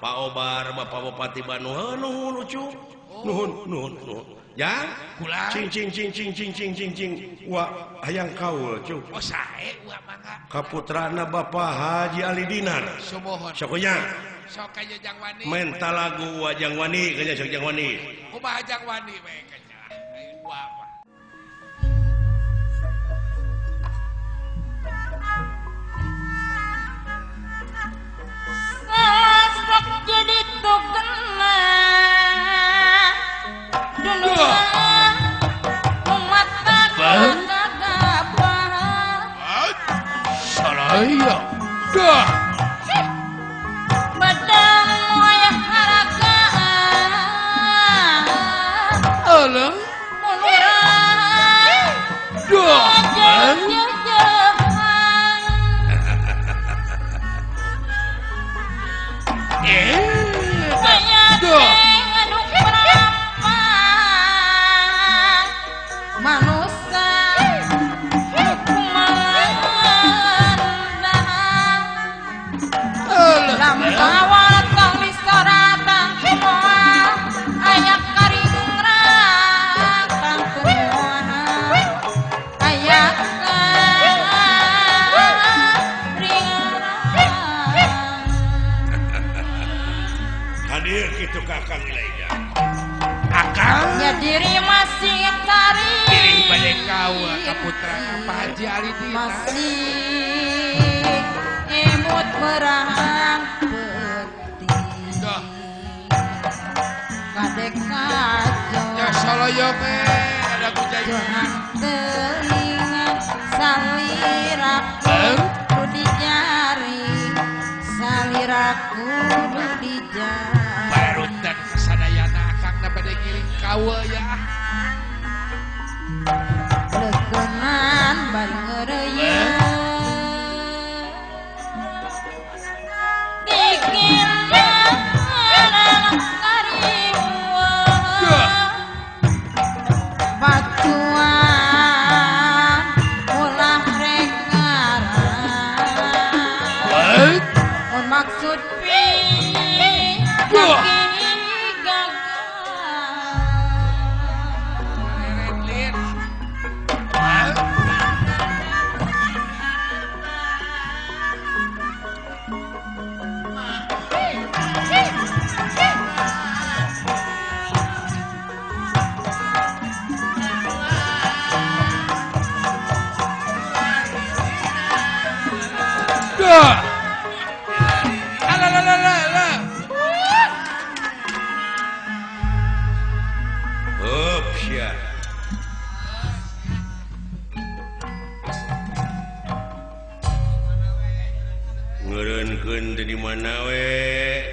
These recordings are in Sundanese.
Pak Obar Bapak Bupati Bandung nuhun lucu nuhun nuhun nuhun ya cing cing cing cing cing cing cing cing wa hayang kaul cu oh sae wa mangga kaputrana Bapak Haji Ali Dinar sok nya sok aya Jang Wani menta lagu wa Jang Wani kanya sok Jang Wani kumaha Jang Wani we kanya wa mah sasek jadi togena dulu umat Saraya dah badang wayah haragaan alah munurah dah diri masih tarik diri pada kau kaputra Pak Haji Ali Dinar masih imut perang peti kadek kajo ya soloyo me ada kujaya teringat saliraku kudu dijari saliraku kudu dijari barutan kesadayana akang na bade ngiring kawa ya lekenan bari ngeureuyeuh dikir kariweuh batuan ulah rek ngarang mun maksud pi Ngeureunkeun teh di mana we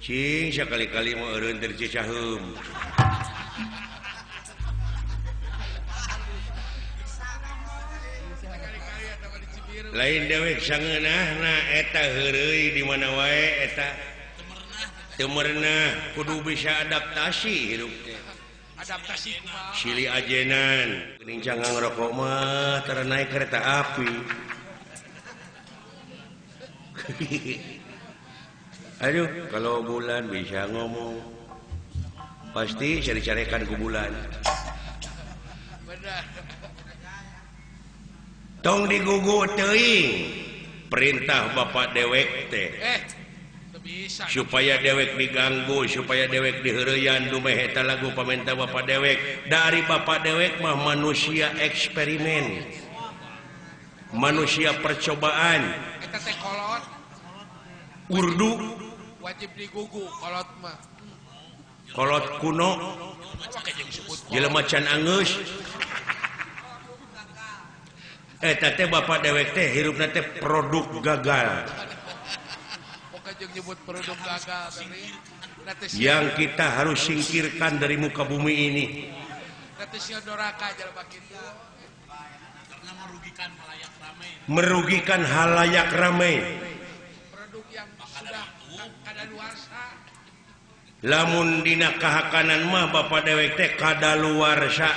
cing sakali-kali mah eureun teh di Cicaheum lain dewek sangeunahna eta heureuy di mana wae eta teu merenah kudu bisa adaptasi hirup teh adaptasi sili ajenan geuning cangang rokok mah tara naik kereta api aduh kalau bulan bisa ngomong pasti cari-carikan ku bulan tong digugu teuing perintah bapak dewek teh supaya dewek diganggu supaya dewek diheureyan dumeh eta lagu pamenta bapak dewek dari bapak dewek mah manusia eksperimen manusia percobaan eta teh kolot urdu wajib digugu kolot mah kolot kuno jelema can angeus eta teh bapak dewek teh hirupna teh produk gagal produk gagal yang kita harus singkirkan dari muka bumi ini merugikan halayak ramai produk yang sudah kadaluarsa lamun dina kahakanan mah bapak dewek teh kadaluarsa.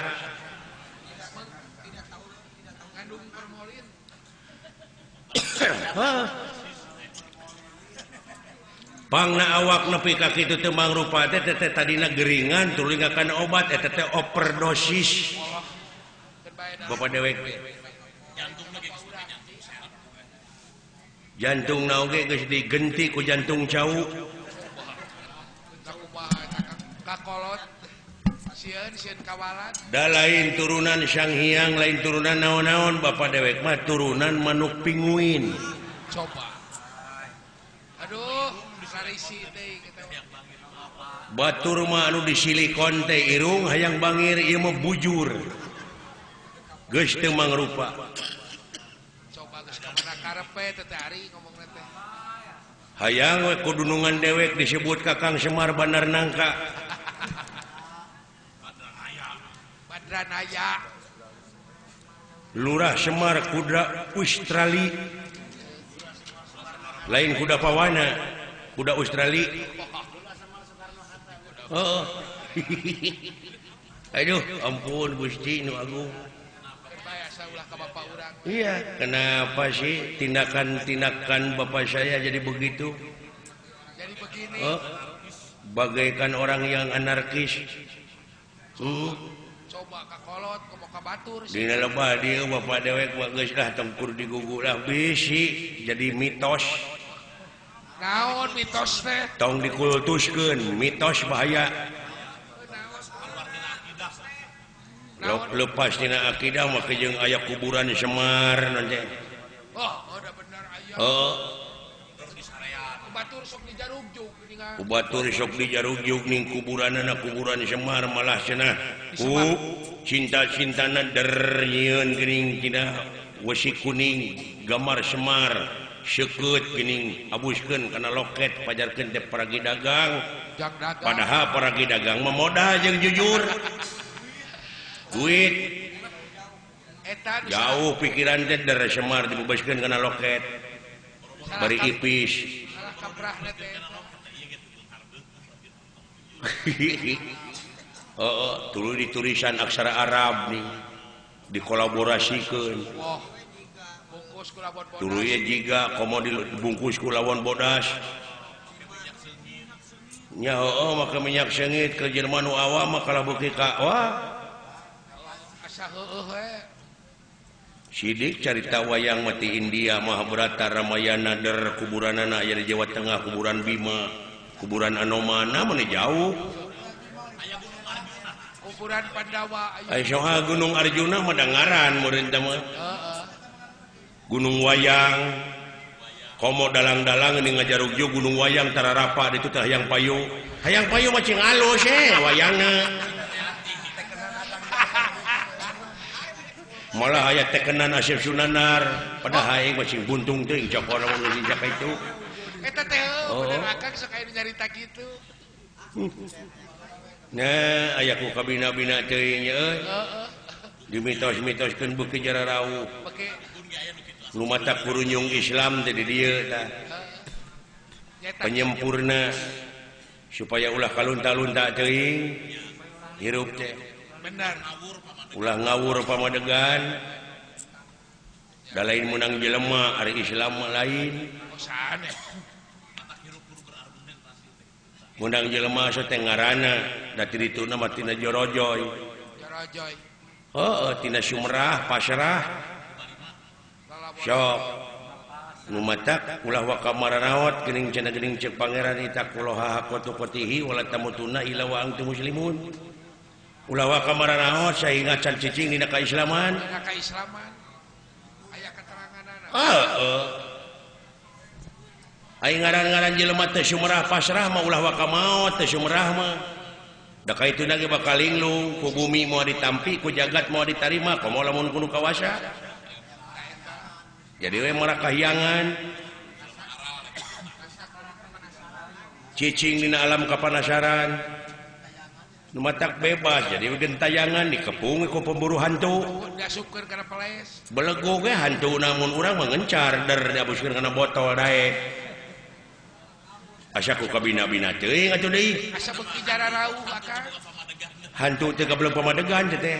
Pangna awak nepi ka kitu teu mangrupa teh teh tadina geringan tuluy ngakan obat eta teh overdosis. Bapak dewek jantung na oge geus digenti ku jantung cau. Da lain turunan Sang Hyang, lain turunan naon-naon, bapak dewek mah turunan manuk pinguin. Coba. Aduh, sarisi teh batur mah anu disilikon teh irung hayang bangir ieu mah bujur. Geus teu mangrupa. Coba geus ka mana karepe teh ari ngomongna teh. Hayang we kudunungan dewek disebut Kakang Semar Bandar Nangka. Badranaya. Lurah Semar kuda Australia. Lain kuda pawana, kuda Australia. Oh. Aduh, ampun Gusti nu agung. Iya, kenapa sih tindakan-tindakan bapak saya jadi begitu? Jadi begini. Oh, bagaikan orang yang anarkis. Coba ka kolot, komo ka batur. Dina lebah dieu bapak dewek mah geus lah tengkur digugu lah bisi jadi mitos. Naon mitos teh? Tong dikultuskeun, mitos bahaya. Lepas tina akidah mah jeung aya kuburan Semar nanti. Oh, udah bener aya. Oh. Batur sok dijarugjug geuningan. Batur sok dijarugjug ning kuburanana kuburan Semar malah cenah ku cinta-cintana der nyieun geuning tina wesi kuning gambar Semar seukeut geuning abuskeun kana loket pajarkeun teh paragi dagang. Padahal paragi dagang mah modal jeung jujur. Duit jauh pikiran teh dari Semar dibebaskeun kana loket bari ipis. Oh, tuluy ditulisan aksara Arab nih dikolaborasikeun. Tuluy jiga komo dibungkus ku lawan bodas. Nya heueuh make minyak seungit ke jelema nu awam mah kalah beuki ka wah. Sidik carita wayang mati India Mahabharata Ramayana der kuburanana aya di Jawa Tengah kuburan Bima kuburan Anomana mana jauh kuburan Pandawa aya soha Gunung Arjuna mah dangaran meureun teh mah Gunung Wayang komo dalang-dalang ini ngajarugjug Gunung Wayang tararapa ditu teh hayang payu hayang payu mah cing alus wayangna malah aya tekenan Asep Sunanar padahal aing mah sing buntung teuing cokor mun geus ka itu eta teh bener akang sok aya nyarita kitu. Nah aya ku kabina-bina teuing euy dimitos-mitoskeun beuki jararauh nu mata kurunyung Islam teh di dieu tah penyempurna supaya ulah kalunta-lunta teuing hirup teh bener ulah ngawur pamadegan da lain menang jelema ari Islam mah lain menang jelema so teh ngaranna da ti dituna mah tina jorojoy heueuh tina Sumerah pasrah sok nu matak ulah waka maranaot geuning cenah geuning ceuk pangeran itaqullaha haqqa tuqatihi wala tamutuna illa wa antum muslimun ulah waka maranaot sehingga can cicing dina kaislaman dina kaislaman aya keteranganana heeh ai ngaran-ngaran jelema teh Sumerah pasrah mah ulah waka maot teh Sumerah mah da kaituna ge bakal linglung ku bumi moal ditampi ku jagat moal ditarima komo lamun kudu kawasa jadi we mara kahyangan cicing dina alam kapanasaran nu matak bebas jadi gentayangan dikepung ku pemburu hantu belego ge hantu namun urang mah ngencar der diabuskeun kana botol daek asa ku kabina-bina teuing atuh deui asa beuki jararauh akang hantu teh kabelum pamadegan teh teh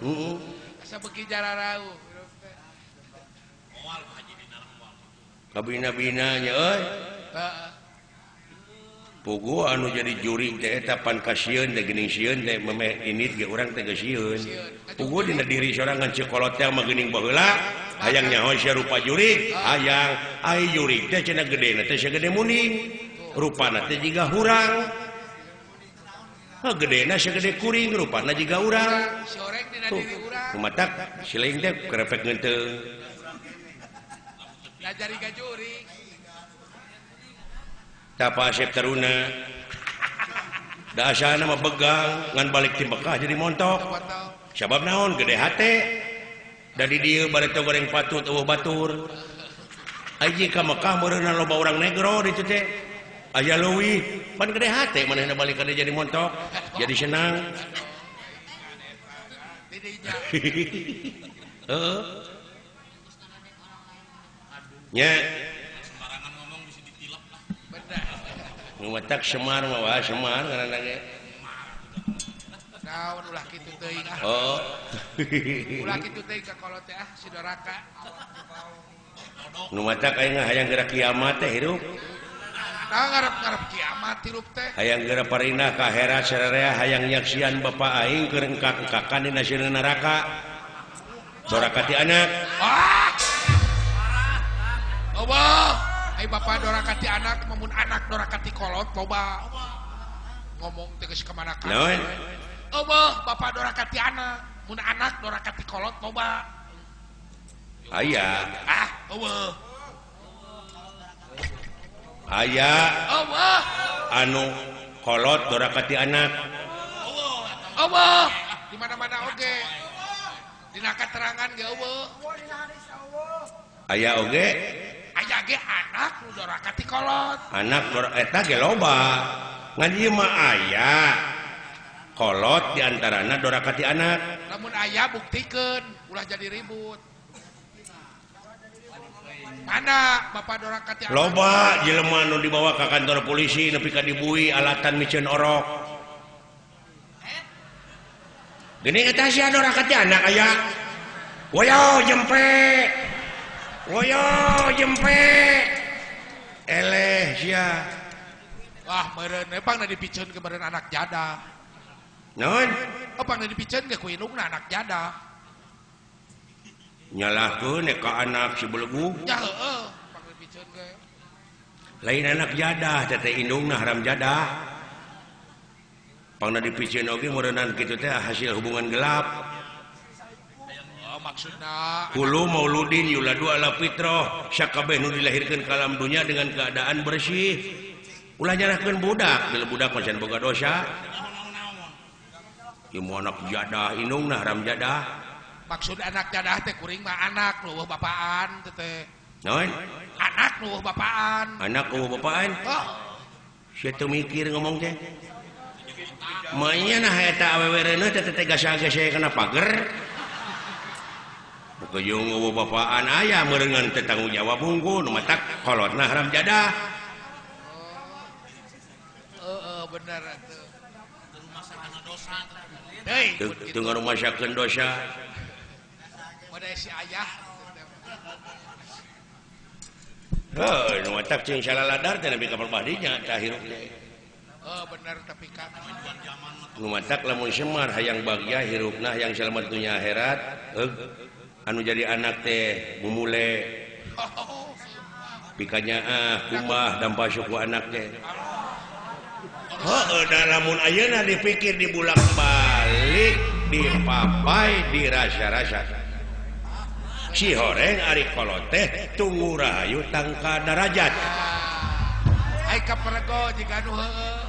heeh asa beuki jararauh Kabina-binanya euy. Pugu anu jadi jurig teh eta pan kasieun teh geuning sieun teh memeh init ge urang teh geus sieun. Pugu dina diri sorangan ceu kolot teh mah geuning baheula hayang nyaho sia rupa jurig, hayang ai jurig teh cenah gedena teh sagede munding. Rupana teh jiga hurang. Heuh gedena sagede kuring rupana jiga urang. Si oreng dina diri urang. Kumatak si lain teh kerepek ngeunteung. Ngajari ka jurig. Tapa Asep Taruna da asalna mah begang ngan balik ti Mekah jadi montok sabab naon gede hate da di dieu bareto goreng patut eueuh batur aji ka Mekah meureunna loba urang negro ditu teh aya leuwih pan gede hate manehna balik ka dieu jadi montok jadi senang heeh nya ngumatak Semar mah wah Semar ngaranna ge. Naon ulah kitu teuing ah. Oh. Ulah kitu teuing ka kolot teh ah si doraka. Nu matak aing hayang geura kiamat teh hirup. Nah ngarep-ngarep kiamat hirup teh. Hayang geura parinah ka akhirat sararea hayang nyaksian bapa aing keur engkak-engkakan dina sieun neraka. Doraka ti anak. Ah. Allah. Ai bapak doraka ti anak mamun anak doraka ti kolot loba ngomong teh geus ka mana ka. Naon? Eueuh bapak doraka ti anak mun anak doraka ti kolot loba. Aya. Ah, eueuh. Aya. Eueuh. Anu kolot doraka ti anak. Eueuh. Eueuh. Di mana-mana oge. Dina katerangan ge eueuh. Aya oge. Aya ge anak nu doraka ti kolot. Anak eta ge loba. Ngan ieu mah aya. Kolot di antarana doraka ti anak. Lamun aya buktikeun, ulah jadi ribut. Mana bapak doraka ti anak? Loba jelema nu dibawa ka kantor polisi nepi ka dibui alatan miceun orok. Geuning eta sia doraka ti anak aya. Woyo jempe. Woyo jempe eleh sia. Wah meureun we pangna dipiceun ke meureun anak jadah. Naon? Oh pangna dipiceun ge ku indungna anak jadah. Nyalahkeun ka anak si belegu. Ya heueuh pangna dipiceun ge. Lain anak jadah teh teh indungna haram jadah. Pangna dipiceun oge meureunnan kitu teh hasil hubungan gelap. Maksudna kullu mauludin yuladu ala fitrah sakabeh nu dilahirkeun ka alam dunya dengan keadaan bersih ulah nyalahkeun budak bila budak mah can boga dosa ieu mah anak jadah indungna haram jadah maksud anak jadah teh kuring mah anak leuweuh bapaan teh naon anak leuweuh bapaan anak leuweuh bapaan oh sia teu mikir ngomong teh mah nya nah eta awewe reuneuh teh teh gasa-gasa kana pager Kujung eueuh bapaan aya meureungan teu tanggung jawab hungkul nu matak kolotna haram jadah. Heeh bener atuh. Teu ngarumasakeun dosa. Modai si ayah. Heuh nu matak cing salaladar teh nepi ka palbahdinya tah hirup teh. Heuh bener tapi ka nu matak lamun Semar hayang bagya hirupna hayang selamat dunya akhirat heug anu jadi anak teh mumule pikanya ah kumbah dampa suku anak teh heueuh da lamun ayeuna dipikir dibulak-balik dipapai dirasa-rasa si horeng ari kolot teh tunggu rahayu tangka darajat ai kaperego jiga nu heueuh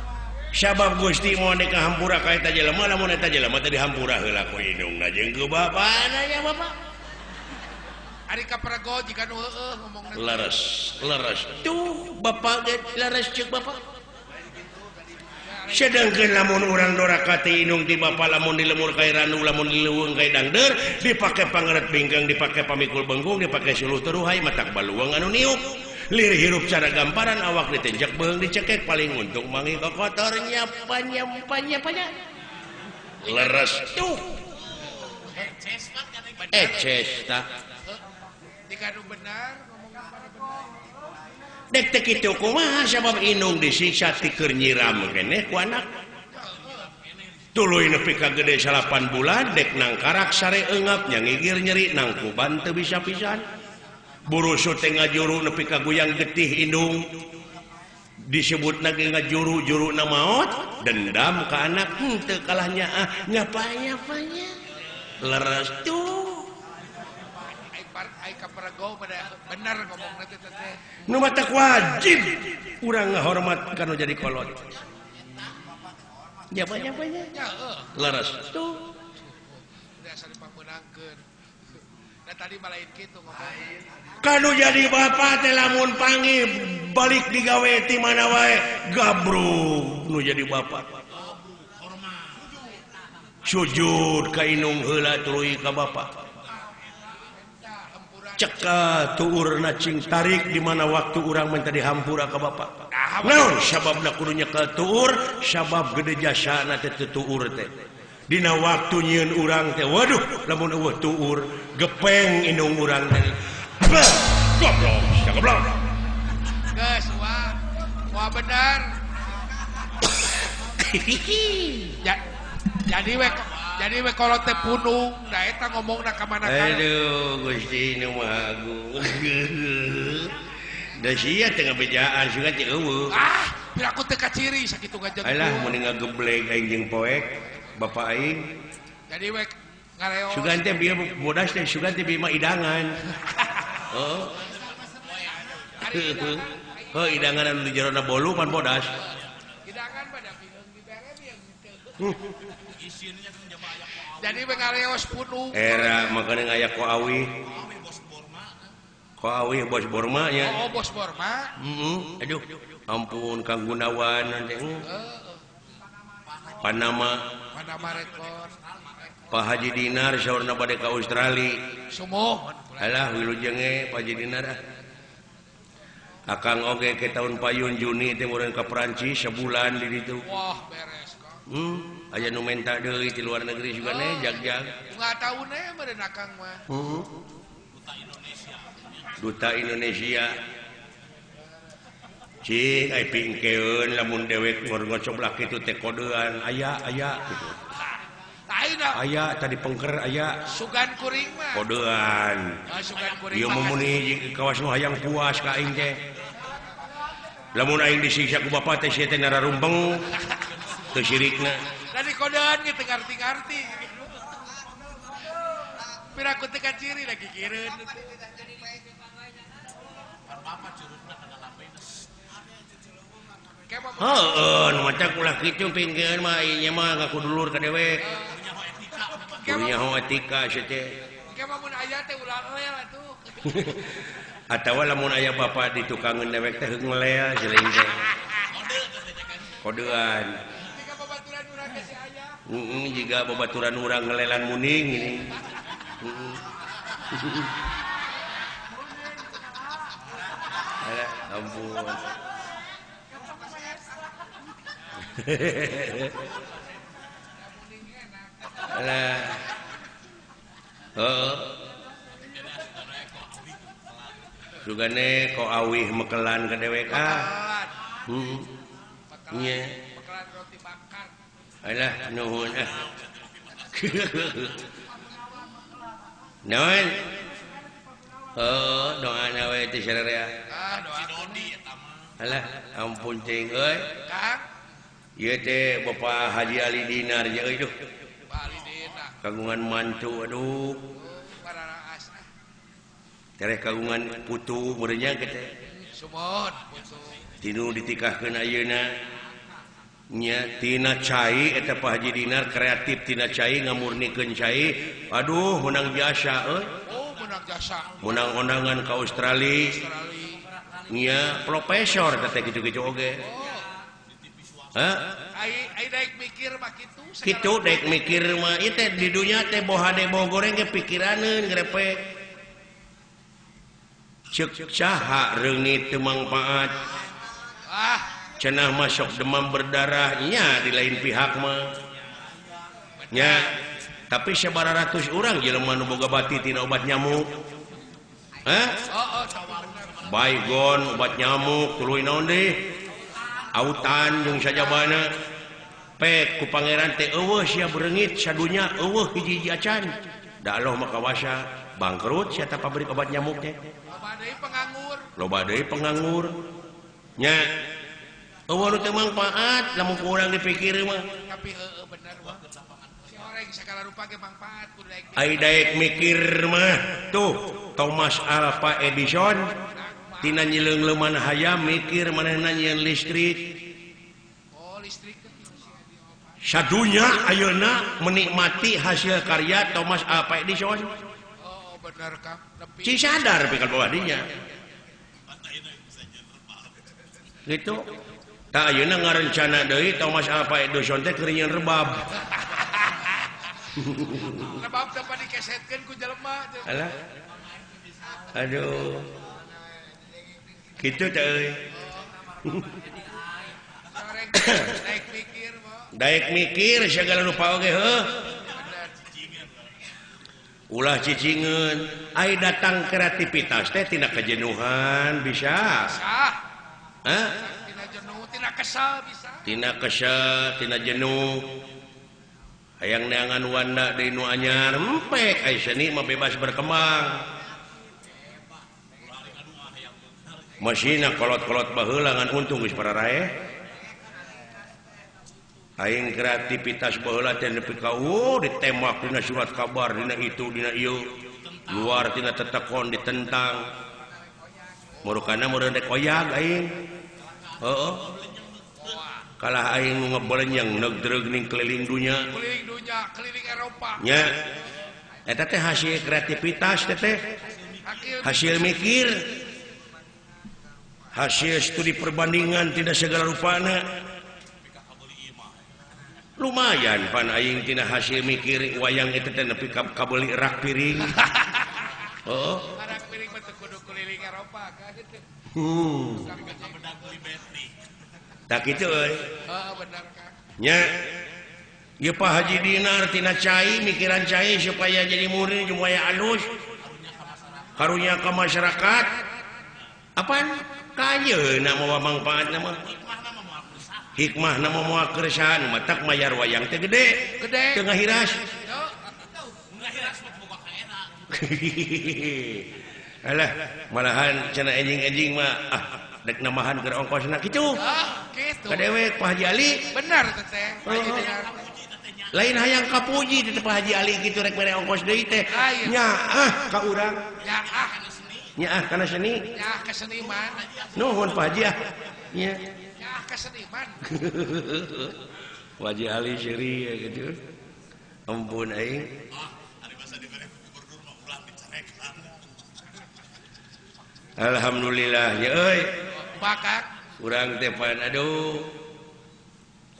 sabab Gusti moal ka hampura ka eta jelema lamun eta jelema teh dihampura heula ku indungna jeung ku bapana nya bapak Ari kaperego jiga nu heueuh ngomongna leres leres tuh bapak ge leres ceuk bapak sedangkeun lamun urang doraka ti indung ti bapa lamun di lemur ka randu lamun di leuweung ka dangdeur dipake pangeret bingkang dipake pamikul bengkung dipake suluh teruhai matak baluang anu niup lir hirup cara gamparan awak ditenjak beung dicekek paling untung mangi kokotor nyapa nyapa nyapa leres tuh eces tah jika nu benar ngomongna. Dek teh kitu kumaha sabab indung disiksa ti keur nyiram keneh ku anak. Tuluy nepi ka gede 8 bulan dek nangkarak sare eungap nya ngigir nyeri nangkuban teu bisa pisan. Burusut teh ngajuru nepi ka guyang getih indung. Disebutna ge ngajuru juruna maot dendam ka anak henteu kalah nyaah nyapa-nyapanya. Leres tuh. Bener ngomong teh teh. Nu matak wajib urang ngahormat ka nu jadi kolot. Nyapa-nyapanya. Leres tuh. Biasa dipameunangkeun. Da tadi mah lain kitu ngomong. Kanu jadi bapak teh lamun panggih balik digawe ti mana wae gabrug nu jadi bapak. Sujud ka indung heula tuluy ka bapak. Ceka tuurna cing tarik di mana waktu urang minta dihampura ka bapak. Naon sababna kudu nyekel tuur? Sabab gede jasana teh teu tuur teh. Dina waktu nyieun urang teh waduh lamun eueuh tuur gepeng indung urang teh. Goblok, sia goblok. Geus wah. Wah bener. Ya, jadi we kolot teh punung, da eta ngomongna ka mana ka. Aduh, Gusti nu Maha Agung. Da sia teh ngabejaan sugan teh eueuh. Ah, piraku teu kaciri sakitu ngajeng. Alah mun ngageblek aing jeung poek bapak aing. Jadi we ngareos. Sugan teh bieu bodas teh sugan teh bieu mah idangan. Heeh. Heuh, idangan anu di jerona bolu pan bodas. Idangan mah da biheung dibere bieu henteu. Jadi we ngareos punung. Era makana aya Koawi. Koawi bos Borma nya. Oh, bos Borma. Heeh. Aduh, ampun Kang Gunawan teh. Panama. Panama Record. Pak Haji Dinar saurna bade ka Australia. Sumuh. Alah wilujeng ge Pak Haji Dinar ah. Akang oge ke tahun payun Juni teh meureun ka Perancis sebulan di ditu. Wah, beres Kang. Aya nu menta deui ti luar negeri juga ne jag-jag. Enggak tahu ne meureun akang mah. Duta Indonesia. Duta Indonesia. Cing ai pingkeun lamun dewek ngocoblak kitu teh kodean aya aya kitu. Aya tadi pengker aya. Sugan kuring mah. Kodean. Ah, sugan kuring. Ieu mah muni kawas nu hayang puas ka aing teh. Lamun aing disiksa ku bapak teh sia teh nararumpeng. Teu sirikna. Tadi kodean ge teu ngarti-ngarti. Piraku teu kaciri lagi kireun. Heeh, nu maca ulah kitu pingkeun mah ieu mah ngaku dulur ka dewek. Kudu nyaho etika sia teh. Ke mah mun aya teh ulah leel atuh. Atawa lamun aya bapak di tukangeun dewek teh heung ngeleel selain teh. Kodean. Jiga babaturan urang ge si aya. Heeh, jiga babaturan urang ngelelan muning ini. Heeh. Alah, ampun. Alah. Heeh. Sugane ko awih mekelan ka dewek ah. Heeh. Nya. Mekelan roti bakar. Alah nuhun ah. Naon? Heuh, doana we teh sararea. Ah, doa si Dodi eta mah. Alah, ampun cing euy. Kang. Ieu teh Bapak Haji Ali Dinar je euy duh. Pak Ali Dinar. Kagungan mantu aduh. Pararaas ah. Tereh kagungan putu meureun nya teh. Sumon putu. Tinu ditikahkeun ayeuna. Nya tina cai eta Pak Haji Dinar kreatif tina cai ngamurnikeun cai. Aduh menang jasa euy. Oh, menang jasa. Menang undangan ka Australia. Nya profesor teh kitu-kitu oge. Hah? Ai daek mikir mah kitu. Kitu daek mikir mah ieu teh di dunya teh boha de boh goreng ge pikiraneun ngrepek. Ceuk saha reungit teu mangpaat. Ah, cenah masuk demam berdarah nya di lain pihak mah. Nya, tapi sabaratus urang jelema nu boga bati tina obat nyamuk. Hah? Oh, oh, Baygon obat nyamuk tuluy naon deui autan jeung sajabana pek ku pangeran teh eueuh sia bereungit sadunya eueuh hiji-hiji acan da Allah mah kawasa bangkrut sia ta pabrik obat nyamuk teh loba deui penganggur loba deui penganggur nya eueuh nu teu mangpaat lamun ku urang dipikir mah tapi heueuh bener mah si oreng sagala rupa ge mangpaat kudu daek ai daek mikir mah tuh Thomas Alva Edison tina nyileung-leuman hayam mikir manehna nyieun listrik. Oh, listrik. Sadunya ayeuna menikmati hasil karya Thomas Alva Edison. Oh, bener Kang. Ci sadar pikir bawah dinya. Gitu. Tah ayeuna ngarencana deui Thomas Alva Edison teh keur nyieun rebab. Rebab teh dikesetkeun ku jelema. Alah. Aduh. Gitu teh euy. Daek mikir segala rupa oge heuh. Ulah cicingeun, ai datang kreativitas teh tina kejenuhan bisa. Hah? Tina jenuh, tina kesel bisa. Tina kesel, tina jenuh. Hayang neangan wanda deui nu anyar, empek ai seni mah bebas berkembang. Masina kolot-kolot baheula ngan untung geus pararaeh. Aing kreativitas baheula teh nepi ka ditembak dina surat kabar dina itu dina ieu. Luar tina tetekon ditentang. Murukana meureun rek oyag aing. Heeh. Kalah aing nu ngebelenyeng neugdreug ning keliling dunya. Keliling dunya, keliling Eropa. Nya. Eta teh hasil kreativitas teh teh. Hasil mikir. Hasil studi perbandingan tidak segala rupana lumayan pan aing tina hasil mikir wayang itu teh nepi kabeuli rak piring. Heeh. Rak piring mah teu kudu keliling Eropa kan gitu. Tah kitu euy. Heeh bener Kang. Nya ieu Pak Haji Dinar tina cai mikiran cai supaya jadi murni supaya alus karunya ka masyarakat. Apaan? Kayeuna mawa mangpaatna mah hikmahna mah moal keresahan matak mayar wayang teh gede gede teu ngahiras alah malahan cenah enjing-enjing mah ah dek namahan keur ongkosna kitu kitu ka dewek Pak Haji Ali bener teh Pak Haji Dinar lain hayang kapuji teh Pak Haji Ali kitu rek mere ongkos deui teh nyaah ka urang nyaah nyaah kana seni nyaah ka seniman nuhun Pak Haji ah nya nyaah ka seniman Pak Haji Ali seuri gitu ampun aing ah ari masa dibere ku gubernur mah ulah dicarekan. Alhamdulillah ya euy bakak urang teh pan aduh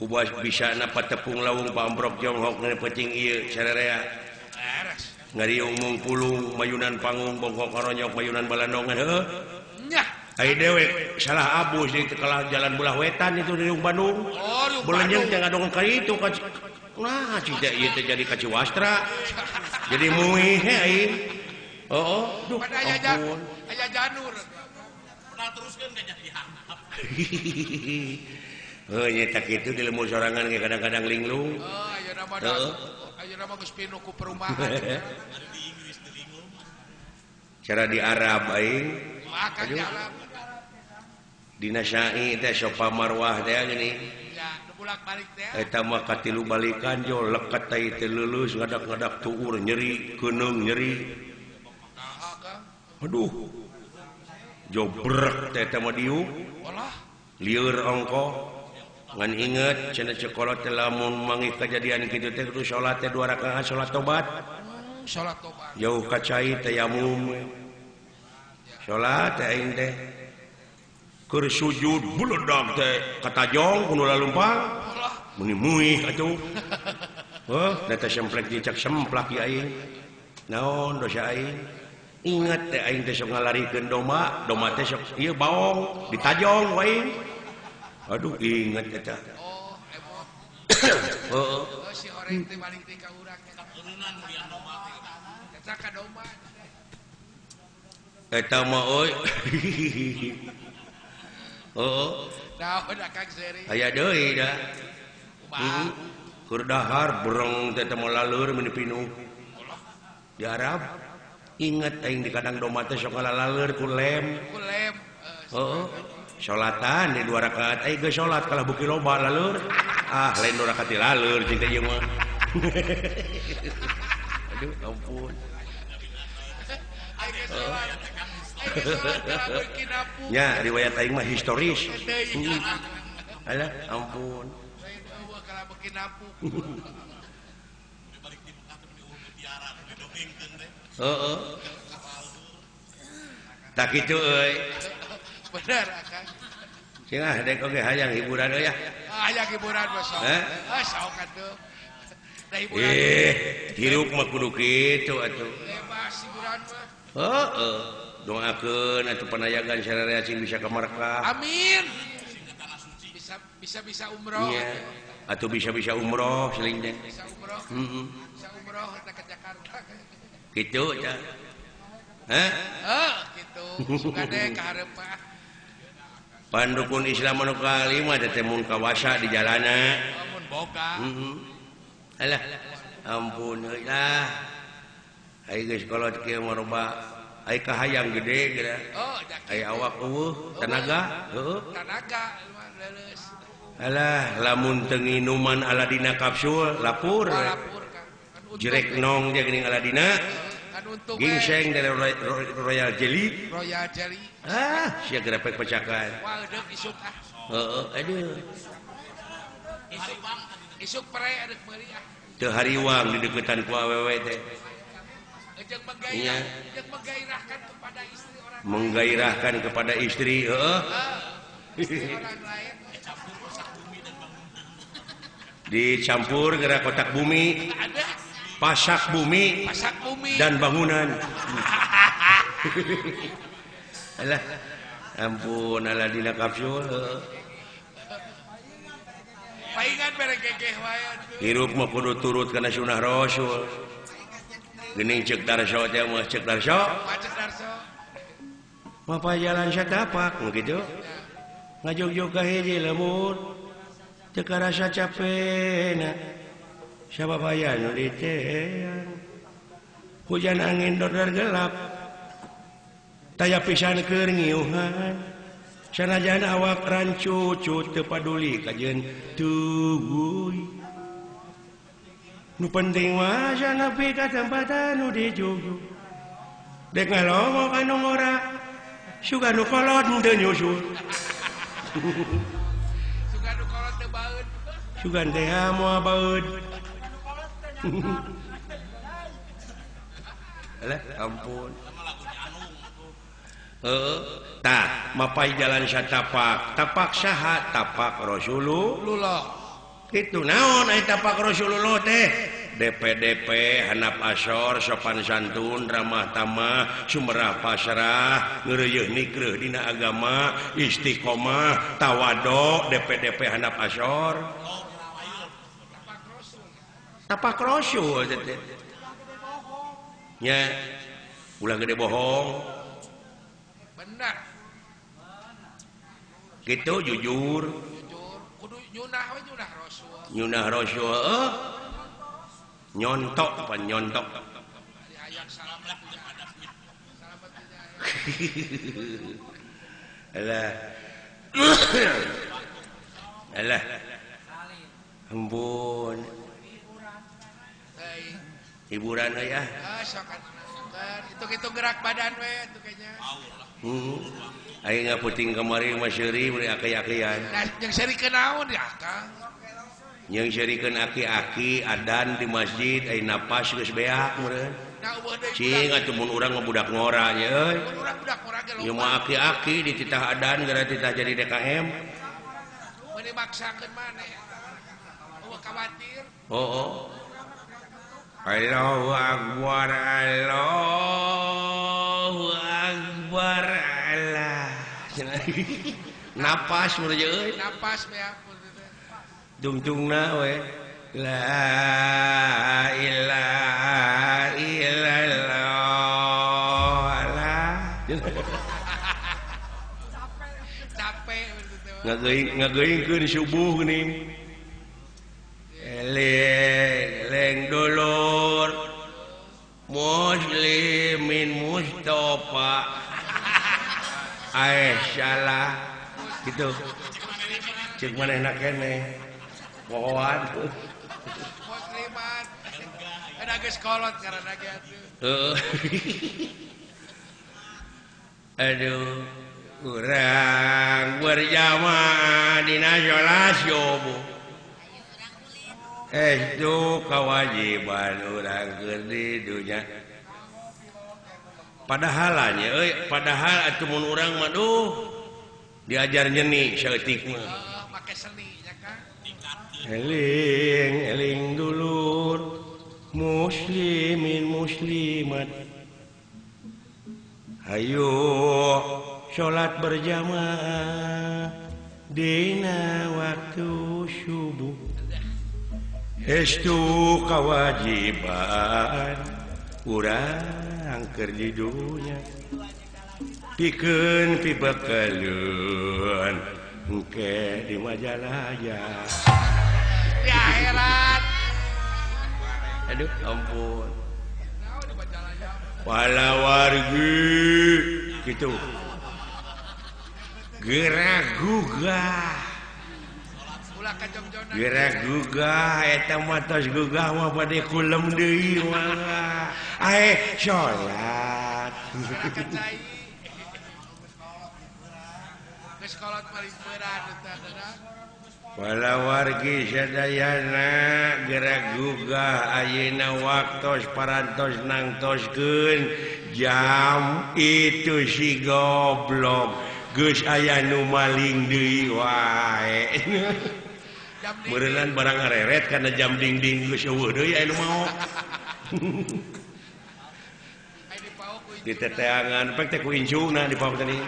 kubas bisa napa tepung lawung pambrok jonghok ngeupeting ieu sarerea ngariung mungpulung mayunan panggung bongkok karonyok mayunan balandongan heuh nyah ai dewek salah abus di kalah jalan belah wetan itu di Bandung oh, belenyeng teh ngadongeng ka itu ka nah cita ieu teh jadi ka Ciwastra jadi muih he aing heuh duh pada aya janur pernah teruskeun ka jadi handap heuh nya tak kitu di lembur sorangan ge kadang-kadang linglung oh ayeuna mah ayeuna mah geus pinuh ku perumahan di Inggris di linglung cara di Arab aing makan di Arab dina syai teh sopa marwah teh gini ya nu bolak-balik teh eta mah katilu balikan jo leket teh teu leuleus ngadak-ngadak tuur nyeri keuneung nyeri aduh jobrek teh eta mah diuk lieur ongkoh ngan inget cenah sekolah teh lamun manggih kejadian kitu teh kudu salat teh 2 rakaat salat tobat salat tobat jauh ka cai tayamum salat teh aing teh keur sujud beledag teh katajong kudu lalumpang meuni muih atuh heuh da teh semplek dicak semplak ieu aing naon dosa aing inget teh aing teh sok ngalarikeun domba domba teh sok ieu baong ditajong wae. Aduh ingat eta. Oh, emot. Heeh. Si oreng teh balik teh ka urang teh. Eta ka domba. Eta mah euy. Heeh. Naon Akang seuri? Aya deui da. Heeh. Keur dahar bereng teh teh laleur meni pinuh. Di Arab inget aing di kandang domba teh sok laleur ku lem. Ku lem. Heeh. Salatan di 2 rakaat aing geus salat kalah beuki loba laleur. Ah, lain 2 rakaat laleur cing teh ieu mah. Aduh, ampun. Ya, riwayat aing mah historis. Alah, ampun. Heeh. Tak kitu euy. Bener Akang. Cenah dek oge hayang hiburan euy ya. Hayang hiburan mah sok. Ah, sok atuh. Da hiburan. Hirup mah kudu kitu atuh. Bebas hiburan mah. Heeh. Doakeun atuh panayagan sararea cing bisa ka Makkah. Amin. Bisa umroh. Iya. Atuh bisa-bisa umroh seling teh. Bisa umroh. Heeh. Bisa umroh ka Jakarta. Kitu tah. Hah? Heuh, kitu. Suka deh ka hareup mah. Pandukun Islam anu kalima teh mun kawasa di jalana. Mun boga. Heeh. Alah, ampun euy lah. Ai geus kolot kieu mah loba ai kahayang gede geura. Oh, ai awak eueuh tenaga, heueuh. Tenaga leuleus. Alah, lamun teu nginuman Aladina kapsul lapur. Lapur Kang. Jerek nong je geuning Aladina. Gingseng dari Royal Jelly. Royal Jelly. Ah, sia gerepek pecakan. Wah, deuk isuk ah. Heeh, aduh. Isuk pere adeuk meuli ah. Teu hariwang di deukeutan ku awewe teh. Jeung menggairahkan kepada istri orang. Menggairahkan kepada istri, heeh. Istri orang lain. Dicampur gerak kotak bumi. Pasak bumi, dan bangunan. Alah, ampun Aladina kapsul. Paingan bere gegeh wae. Hirup mah kudu turut kana sunah Rasul. Geuning ceuk Darso teh mah ceuk Darso. Ceuk Darso. Mapa jalan satapak nu kitu. Ngajogjog ka hiji lembur. Teu karasa capena. Sababaya nu ditean. Hujan angin dordor gelap. Taya pisan keur ngiuhan. Sanajan awak rancucut teu paduli kajeun teuguy. Nu penting mah nepi ka tempat anu dijugjug. Dek ngalongok anu ngora, sugan nu kolot teu nyusul. Sugan nu kolot teu baeud. Sugan teh moal baeud. Alah, ampun. Heeh, tah mapai jalan satapak, tapak saha? Tapak Rasulullah. Kitu naon ai tapak Rasulullah teh? DPDP handap asor sopan santun ramah tamah sumerah pasrah ngeureuyeuh nikreuh dina agama istiqomah tawado DPDP handap asor. Tapak Rasul teh. Nya ulah gede bohong. Benar. Gitu jujur. Jujur kudu nyunah we nyunah Rasul. Nyunah Rasul heuh. Nyontok pan nyontok. Alah. Alah. Ampun. Hiburan euy ah. Itu gerak badan we atuh kayaknya. Heeh. Aing ngaputing kamari mah seuri meuli aki-akian. Nah, jeung seurikeun naon ya Akang? Jeung seurikeun aki-aki adan di masjid ai napas geus beak meureun. Cing atuh mun urang mah budak ngora nya euy. Mun urang budak ngora ge loba. Ieu mah aki-aki dititah adan gara titah jadi DKM. Meuni maksakeun maneh. Eueuh khawatir. Oh. Allahu Akbar, Allahu Akbar, Allah. Napas meureun euy. Napas beak. Dungtungna we. La ilaha illallah. Allah. Capek ngageuingkeun subuh geuning. Eling eling dulur muslimin Mustafa. Ae salah gitu. Cek manehna keneh. Pohoan. Muslimat. Ada geus kolot ngaranna ge atuh. Aduh, urang berjamaah dina salat subuh. Itu kewajiban urang keur di dunya. Padahal nya euy, padahal atuh mun urang mah duh diajar nyeni saeutik mah. Make seni nya Kang. Eling eling dulur muslimin muslimat. Hayu salat berjamaah dina waktu subuh. Estu kewajiban urang keur di dunya. Pikeun pibekeleun engke di Majalaya. Di akhirat. Aduh ampun. Walawargi gitu. Gerak gugah. Gerak gugah eta mah tos gugah mah bade kulem deui mah. Ae salat. Geus kolot paling berat eta. Walawargi sadayana gerak gugah ayeuna waktos parantos nangtoskeun jam itu si goblok geus aya nu maling deui wae. Meureunnan barang ngareret kana jam dingding geus eueuh deui aya nu maok. Diteteangan pek teh ku incungna dipaok tadi.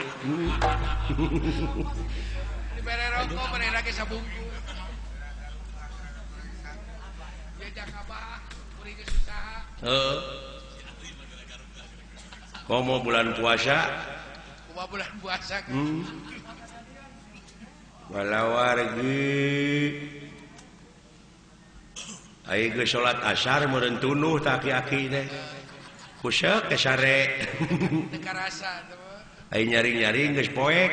Dibere rokok manehna ge sabungkus. Ya jak abah kuring geus usaha. Heeh. Komo bulan puasa? Kumaha bulan puasa? Walawargi ai geus salat asar meureun tunuh tah aki-aki teh. Kuseuk teh sare. Teu karasa teh. Ai nyaring-nyaring geus poek.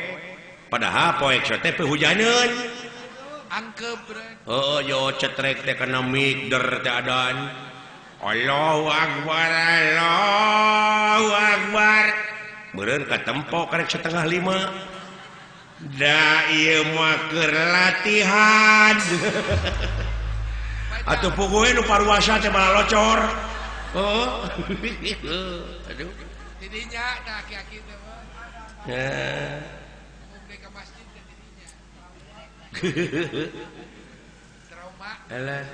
Padahal poek teh hujaneun. Angkep bre. Heeh, yo cetrek teh kana mik der teh adan. Allahu akbar, Allahu akbar. Meureun katempo karek 4:30. Da ieu mah keur latihan. Atuh puguh nu paruasa teh malah locor. Heeh. Aduh. Tidinya tah aki-aki teh mah. Heeh. Ka masjid teh tidinya. Trauma. Alah.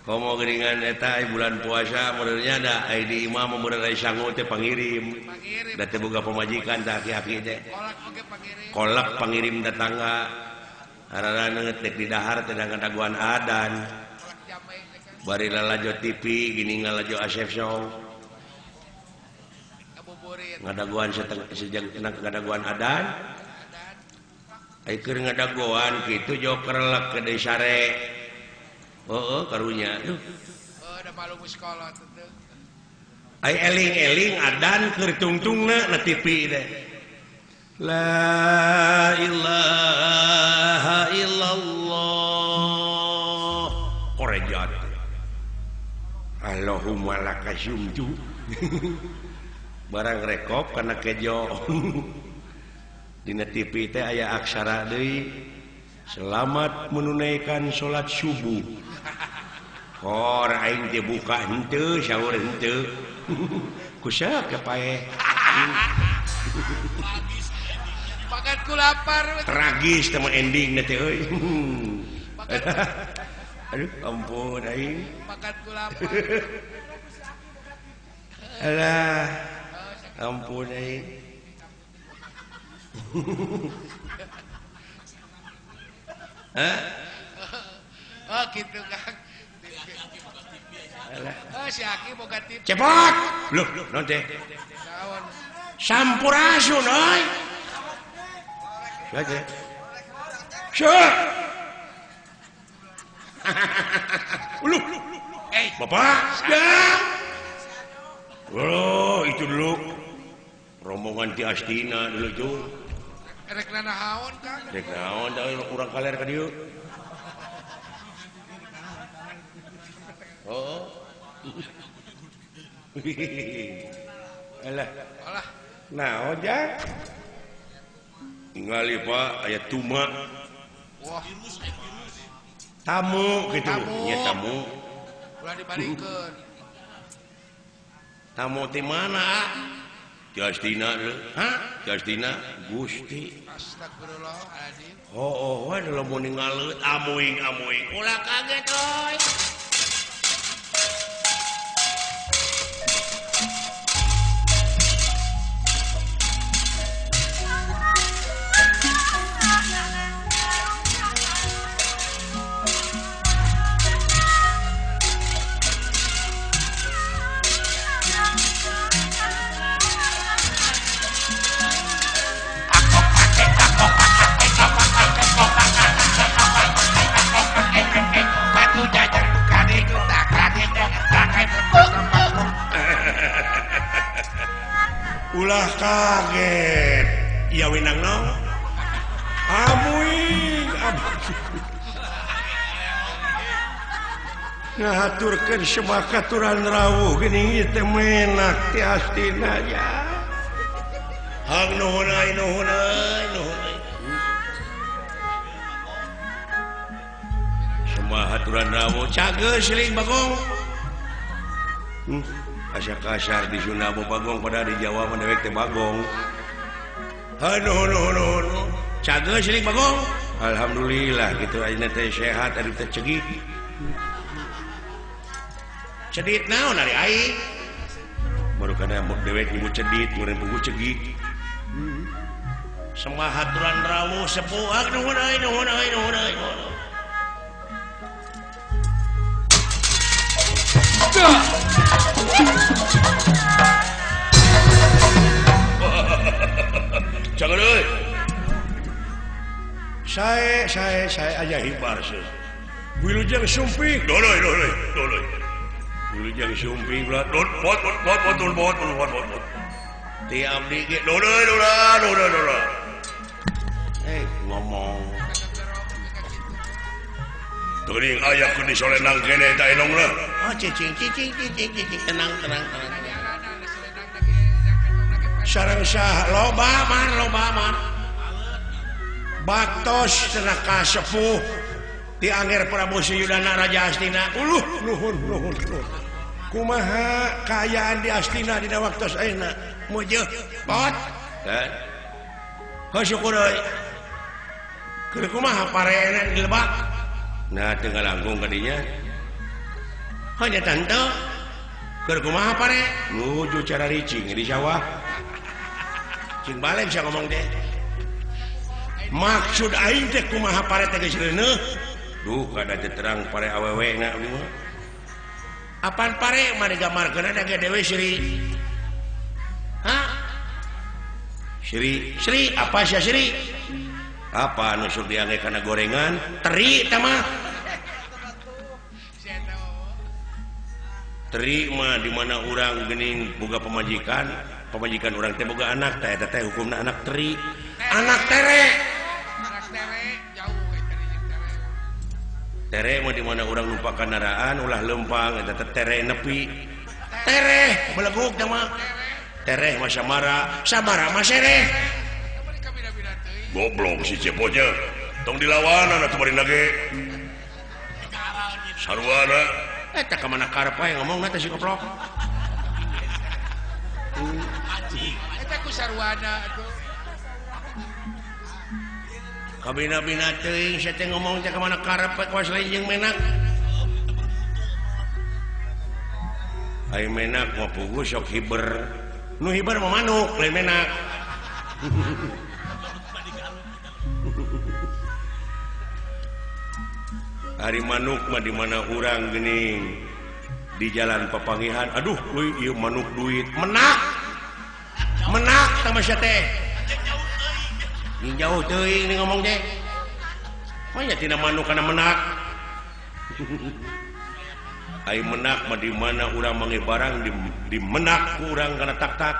Komo geuningan eta bulan puasa meureunnya da ai di imah mah meureun ai sangu teh pangirim. Da teh boga pamajikan tah aki-aki teh. Kolak oge pangirim. Kolak pangirim datangga. Hararaneut dek di dahar teh ngadaguan adan. Bari lalajo TV gini ngalajo Asep Show. Ngadaguan sejeng ngadaguan adan. Ai keur ngadaguan kitu joker lek ke deui sare. Oh, karunya. Duh. Oh, da malu sekolah teh. Ai eling-eling adan keur tungtungna na TV teh. La ilaha illallah. Korejat. Allahumma lakasumtu. Barang rekop kana kejo. Dina TV teh aya aksara deui. Selamat menunaikan salat subuh. Kor aing teh buka henteu sahur henteu. Kuseuk ke pae. Makan ku lapar. Tragis teh mah ending teh euy. Aduh ampun aing. Makan ku lapar. Alah ampun aing. Hah? Oh gitu Kang. Oh si Aki boga TV. Cepot. Loh, naon teh? Sampurasun euy. Saja. Syah. Uluh. Bapak, ya. Oh, itu dulu. Rombongan ti Astina dulu tuh. Rek naon Kang? Rek naon da urang kaler ka dieu. Oh. Alah. Alah. Naon ja? Ningali Pak aya tuma. Wah. Tamu gitu. Nya tamu. Ulah dibalikeun. Tamu ti mana? Ti Astina deui. Hah? Ti Astina Gusti. Astagfirullahaladzim. Oh, oh, we lamun ningaleut amuing-amuing. Ulah kaget euy. Ulah kaget. Iya winang no. Amuing amuing. Ngahaturkeun semakaturan rawuh geuning ieu teh menak ti Astina ya. Hang nuhun euy nuhun euy nuhun euy. Semahaturan rawuh cageus siling Bagong. Asa kasar di Sunda Bagong pada di Jawa mah dewek teh Bagong. Hanuh nuh nuh nuh. Cageus siling Bagong. Alhamdulillah kitu ayeuna teh sehat ari teh cegik. Cedit naon ari aing? Baru kana dewek nyebut cedit, meureun puguh cegik. Semahaturan rawuh sepuh hak nuhun euy nuhun euy nuhun euy. Jangan euy. Saya aja hibar sih. Wilujeng sumping. Doloy doloy doloy. Wilujeng sumping lah. Dot bot bot bot bot bot bot bot bot. Ti abdi ge doloy doloy doloy doloy. Ngomong. Teuing aya keur disolenang kene eta enongna. Oh cicing cicing cicing cicing tenang tenang tenang. Sareng sah loba man loba man. Baktos cenah ka sepuh ti Angger Prabu Suyudana Raja Astina. Uluh nuhun nuhun nuhun. Kumaha kaayaan di Astina dina waktos ayeuna? Mujeuh pot. Kan. Heuh syukur euy. Keur kumaha pareena di lebak? Nah teu ngalangkung ka dinya. Hanya tante. Keur kumaha pare? Nuju cara ricing di sawah. Cing balik sia ngomong teh. Maksud aing teh kumaha pare teh geus reuneuh? Duh kada teh terang pare awewe na abdi mah. Apan pare mah digambarkeun da ge dewe Sri. Hah? Sri, Sri apa sia Sri? Apa anu sok diangge kana gorengan? Teri tah mah. Teri mah di mana urang geuning boga pamajikan, pamajikan urang teh boga anak teh eta teh hukumna anak teri. Anak tere. Anak tere jauh teri jeung tere. Tere mah di mana urang numpak kendaraan ulah leumpang eta teh tere nepi. Tere beleguk teh mah. Tereh mah samara, samara mah sereh. Goblok si cepotnya. Tong dilawanan atuh bari nage. Sarwana eta ka mana karep wae ngomongna teh si goblok. Eta ku sarwana atuh. Kabina-bina teuing sia teh ngomong teh ka mana karep we kawas lain jeung menak. Ai menak mah puguh sok hiber. Nu hiber mah manuk lain menak. Ari manuk mah di mana urang geuning di jalan papangihan aduh euy ieu manuk duit menak menak tah mah sia teh. Jauh teuing ni ngomong teh. Manya tina manuk kana menak. Ai menak mah di mana urang manggih barang di menak ku urang kana tak-tak.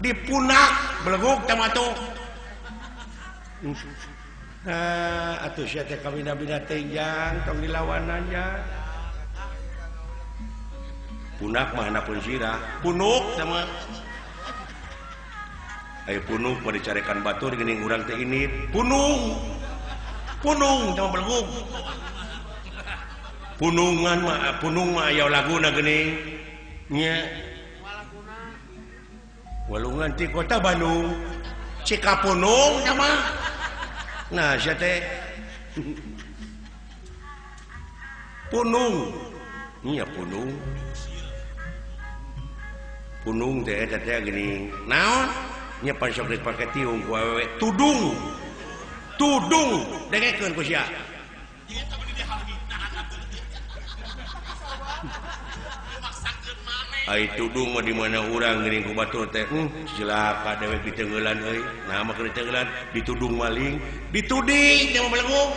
Dipunak beleguk tah mah tuh. Nah, atuh sia teh kawina-bina teh jang tong dilawanan jang. Punak mah hanapun sirah, punuk tah mah. Ai punuk mah dicarekan batur geuning urang teh ini punung. Punung tah mah beleguk. Punungan mah punung mah aya laguna geuning nya. Walungan ti kota Bandung. Cikapunung tah mah. Nah, sia teh punung. Nya punung. Punung teh eta teh geuning. Naon? Nya pan sok dipake tiung ku awewe tudung. Tudung dengekeun ku sia. Ai tudung mah di mana urang geuning ku batur teh cilaka dewek diteungeulan euy. Nah mah keur diteungeulan ditudung maling, dituding teh mah beleguk.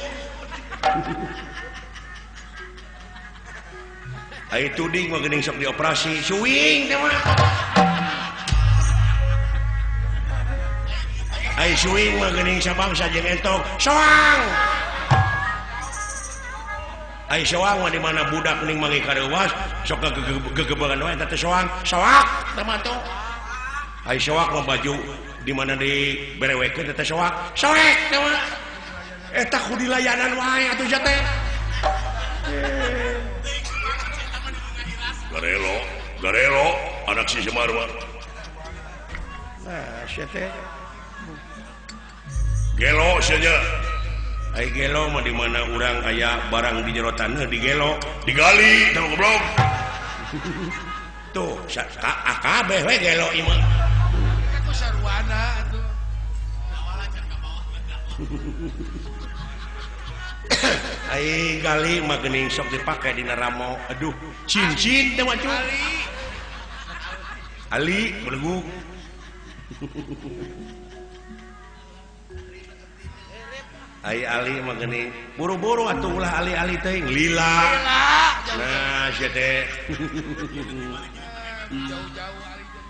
Ai tuding mah geuning sok dioperasi, suing teh mah. Ai suing mah geuning sabangsa jeung entok, soang. Ai soang mah di mana budak geuning manggih kareuwas sok gegebegan wae eta teh soang, soak teh mah tuh. Ai soak mah baju di mana diberewekeun eta teh soak, soek teh mah. Eta ku dilayanan wae atuh sia teh. Garelo, garelo anak si Semar mah. Nah, sia teh. Gelo sia nya. Ai gelo mah di mana urang aya barang di jero taneuh digelo, digali teh goblok. Tuh, kabeh we gelo ieu mah. Eta ku sarwana atuh. Ai gali mah geuning sok dipake dina ramo. Aduh, cincin teh mah cu. Ali beleguk. Ai ali mah geuning buru-buru atuh ulah ali-ali teuing lila. Nah, sia teh. Jauh-jauh ali teh.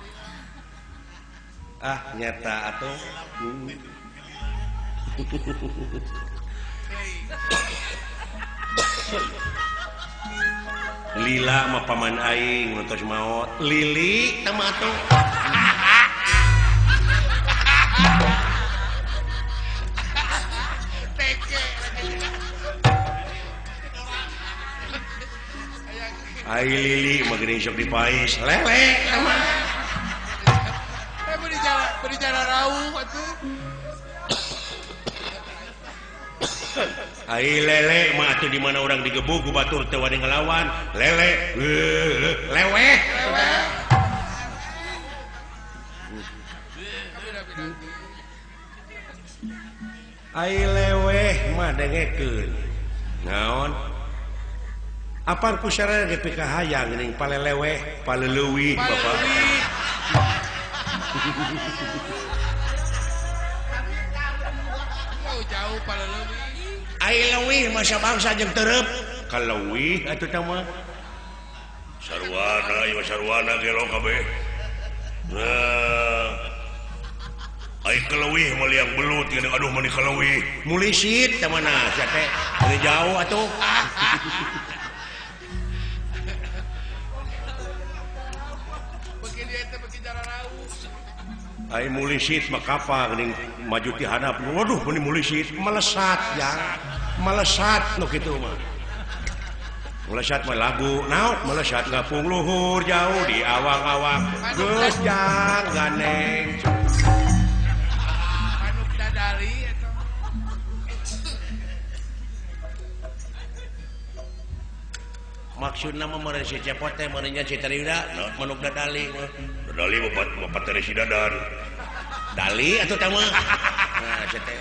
Ah, nyata atuh. Lila mah paman aing nu tos maot. Lili teh mah atuh. Ai lili mah geuning sok dipais lele teh mah. Eh beri jalan rauh atuh. Ai lele mah atuh di mana urang digebug ku batur teu wani ngelawan. Lele leweh. Ai leweh mah dengekeun. Naon? Apaan ku sarana ge pikahayang geuning paleleweh, paleleuwih bapak. Jauh-jauh paleleuwih. Ai leuwih mah sabangsa jeung tereup. Kaleuwih atuh teh mah. Sarwana ieu sarwana gelo kabeh. Nah. Ai kaleuwih mah liang belut geuning aduh mani kaleuwih. Mulisit teh mana sia teh. Dari jauh atuh. Ai mulisit mah kapa geuning maju ti handap. Waduh meni mulisit melesat jang. Melesat nu kitu mah. Melesat mah lagu naon melesat gapung luhur jauh di awang-awang. Geus jang ganeng. Manuk dadali eta. Maksudna mah meureun si Cepot teh meureun nya si Tariuda manuk dadali mah. Dadali bapak Teresi Dadan. Dali atuh teh mah. Nah, sia teh.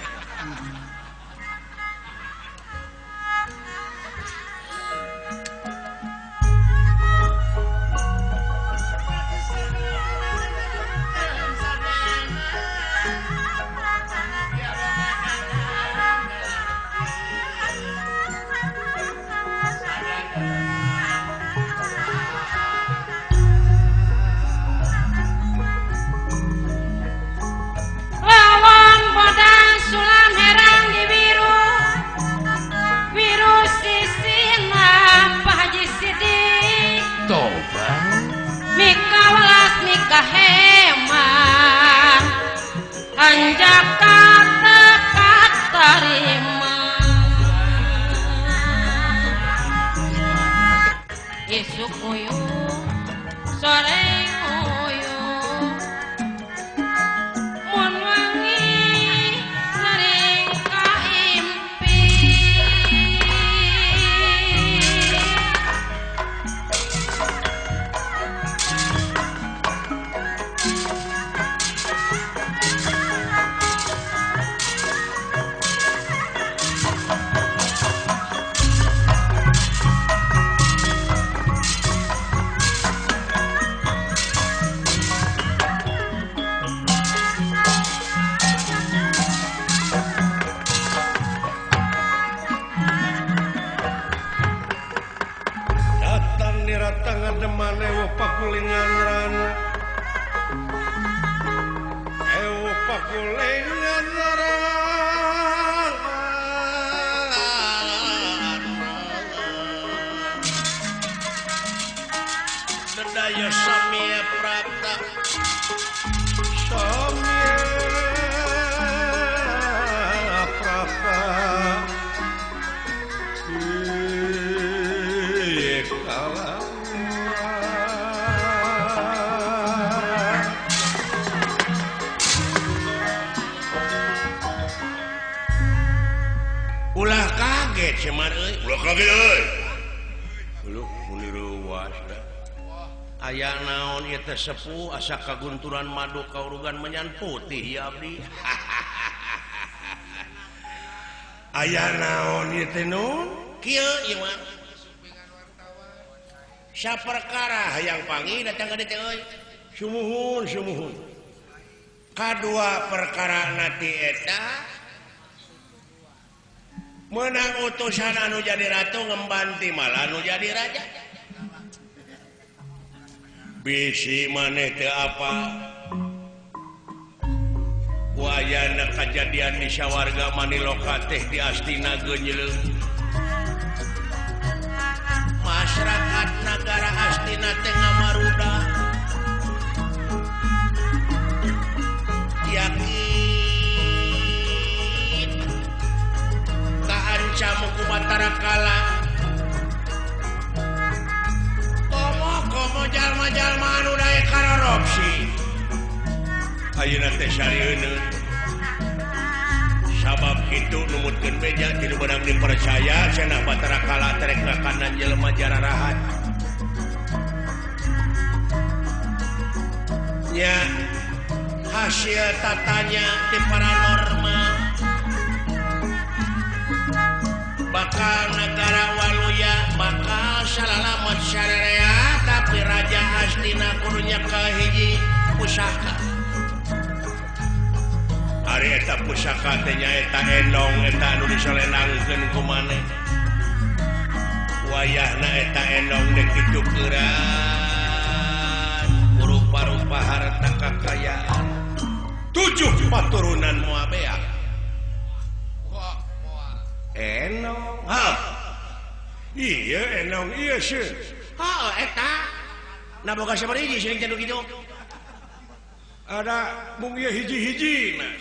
Pakulengan larang Daya samya prapta samya prapta ulah kaget Semar euy, ulah kaget euy. Lu muni reuas da. Aya naon ieu teh sepuh asa kagunturan madu kaurugan menyan putih ya abdi. Aya naon ieu teh nun? Kieu ieu mah. Saperkara hayang panggih datang ka dieu teh euy. Sumuhun sumuhun. Kadua perkara na ti eta menang utusan anu jadi ratu ngembanti malah anu jadi raja. Bisi maneh teu apa ku ayana kajadian di sawarga Maniloka teh di Astina geunyeuleuh. Masyarakat nagara Astina teh ngamaruda. Yakin kaancam ku Batara Kala. Komo-komo jalma-jalma anu daek karorupsi. Ayeuna teh sarieun. Sabab kitu numutkeun beja ti nu beunang dipercaya cenah Batara Kala terek ngakanan jelema jararahat. Nya hasil tatanya ti paranormal bakal negara Waluya bakal salalamat syarea tapi Raja Astina kudunya kahiji pusaka. Ari eta pusaka teh nyaeta endong eta anu disolenangkeun ku maneh. Wayahna eta endong deuk ditukeran rupa-rupa harta kakayaan 7 paturunan moal beak. Enong, ha? Iya enong, iya sih. Ha, eta. Nah boga sabaraha hiji seuring teh kitu. Ada mung ieu hiji-hiji nah.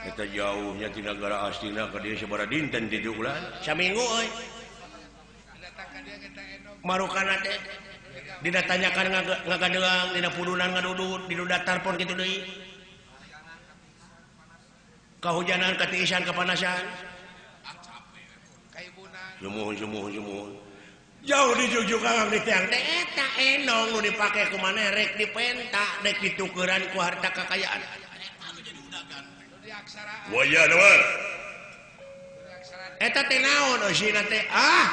Eta jauhnya ti nagara Astina ka dieu sabaraha dinten ti ulah? Saminggu euy. Marukana teh dina tanyakan ngagadeang, dina pudunan ngadudut, dina datar pon kitu deui. Kahujanan, katiisan, kepanasan. Sumuhun, sumuhun, sumuhun. Jauh dijujuk kang di tiang teh eta endong nu dipake ku maneh rek dipenta, rek ditukeran ku harta kakayaan. Waya nawan. Eta teh naon eusina teh? Ah.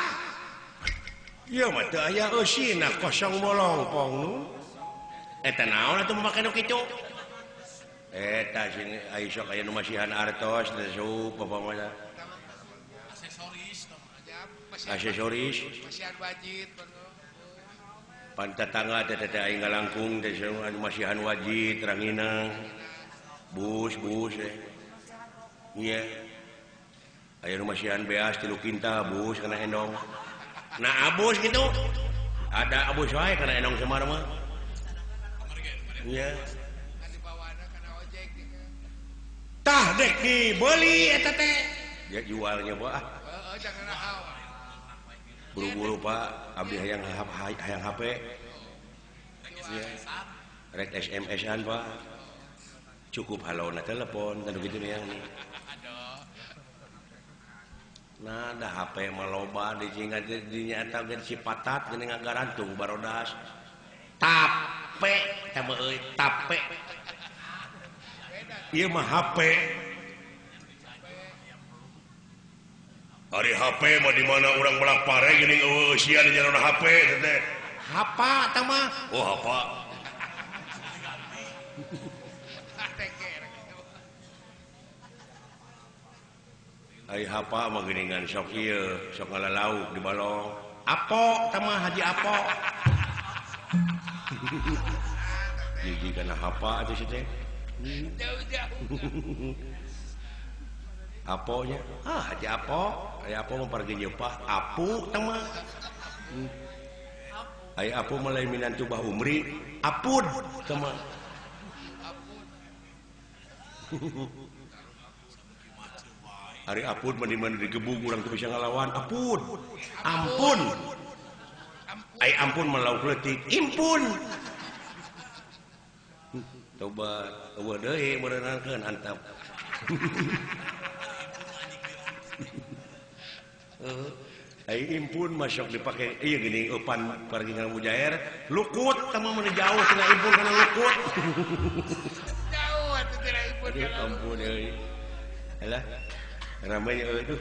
Ieu mah teu aya eusina kosong bolongpong nu. Eta naon atuh make nu kitu? Eta sini ai sok aya nu masihan artos teh sup apa mah. Aksesoris aksesoris masihan wajib pan tetangga teh teh aing ngalangkung teh anu masihan wajib ranginang bus bus teh nya aya nu masihan beas 3 kintal bus kana endong. Nah abus gitu ada abus wae kana endong Semar mah nya tah dek dibeli eta teh dia jualnya pak. Buru-buru pak abdi hayang hayang HP ya. Rek SMS-an pak cukup halona telepon kan gitu nih yang nah ada HP mah loba di dinyata ge si patat geuning ngagarantung barodas tape teh mah euy tape ieu mah HP. Ari HP mah di mana urang melak pare geuning eueuh eusian di jalan HP teh. Hapa tah mah. Oh hapa. Ai hapa mah geuningan sok ieu, sok ngalalauk di balong. Apo tah mah Haji Apo. Jiji kana hapa atuh si teh. Jauh-jauh. Aponya? Ah, haji apo. Aya apo mah pargi nyeupah apu teh mah. Aya apu mah lain minantu Bah Umri, apud teh mah. Ari apud mah di mana digebug urang teu bisa ngalawan, apud. Ampun. Ai ampun mah lauk leutik, impun. Tobat, eueuh deui meureunangkeun antap. Ai impun masuk dipake ieu geuning eupan pargi ngamujaer, lukut teh mah mun jauh tina impun kana lukut. Jauh atuh tina impun kana. Ampun euy. Alah. Ramai euy tuh.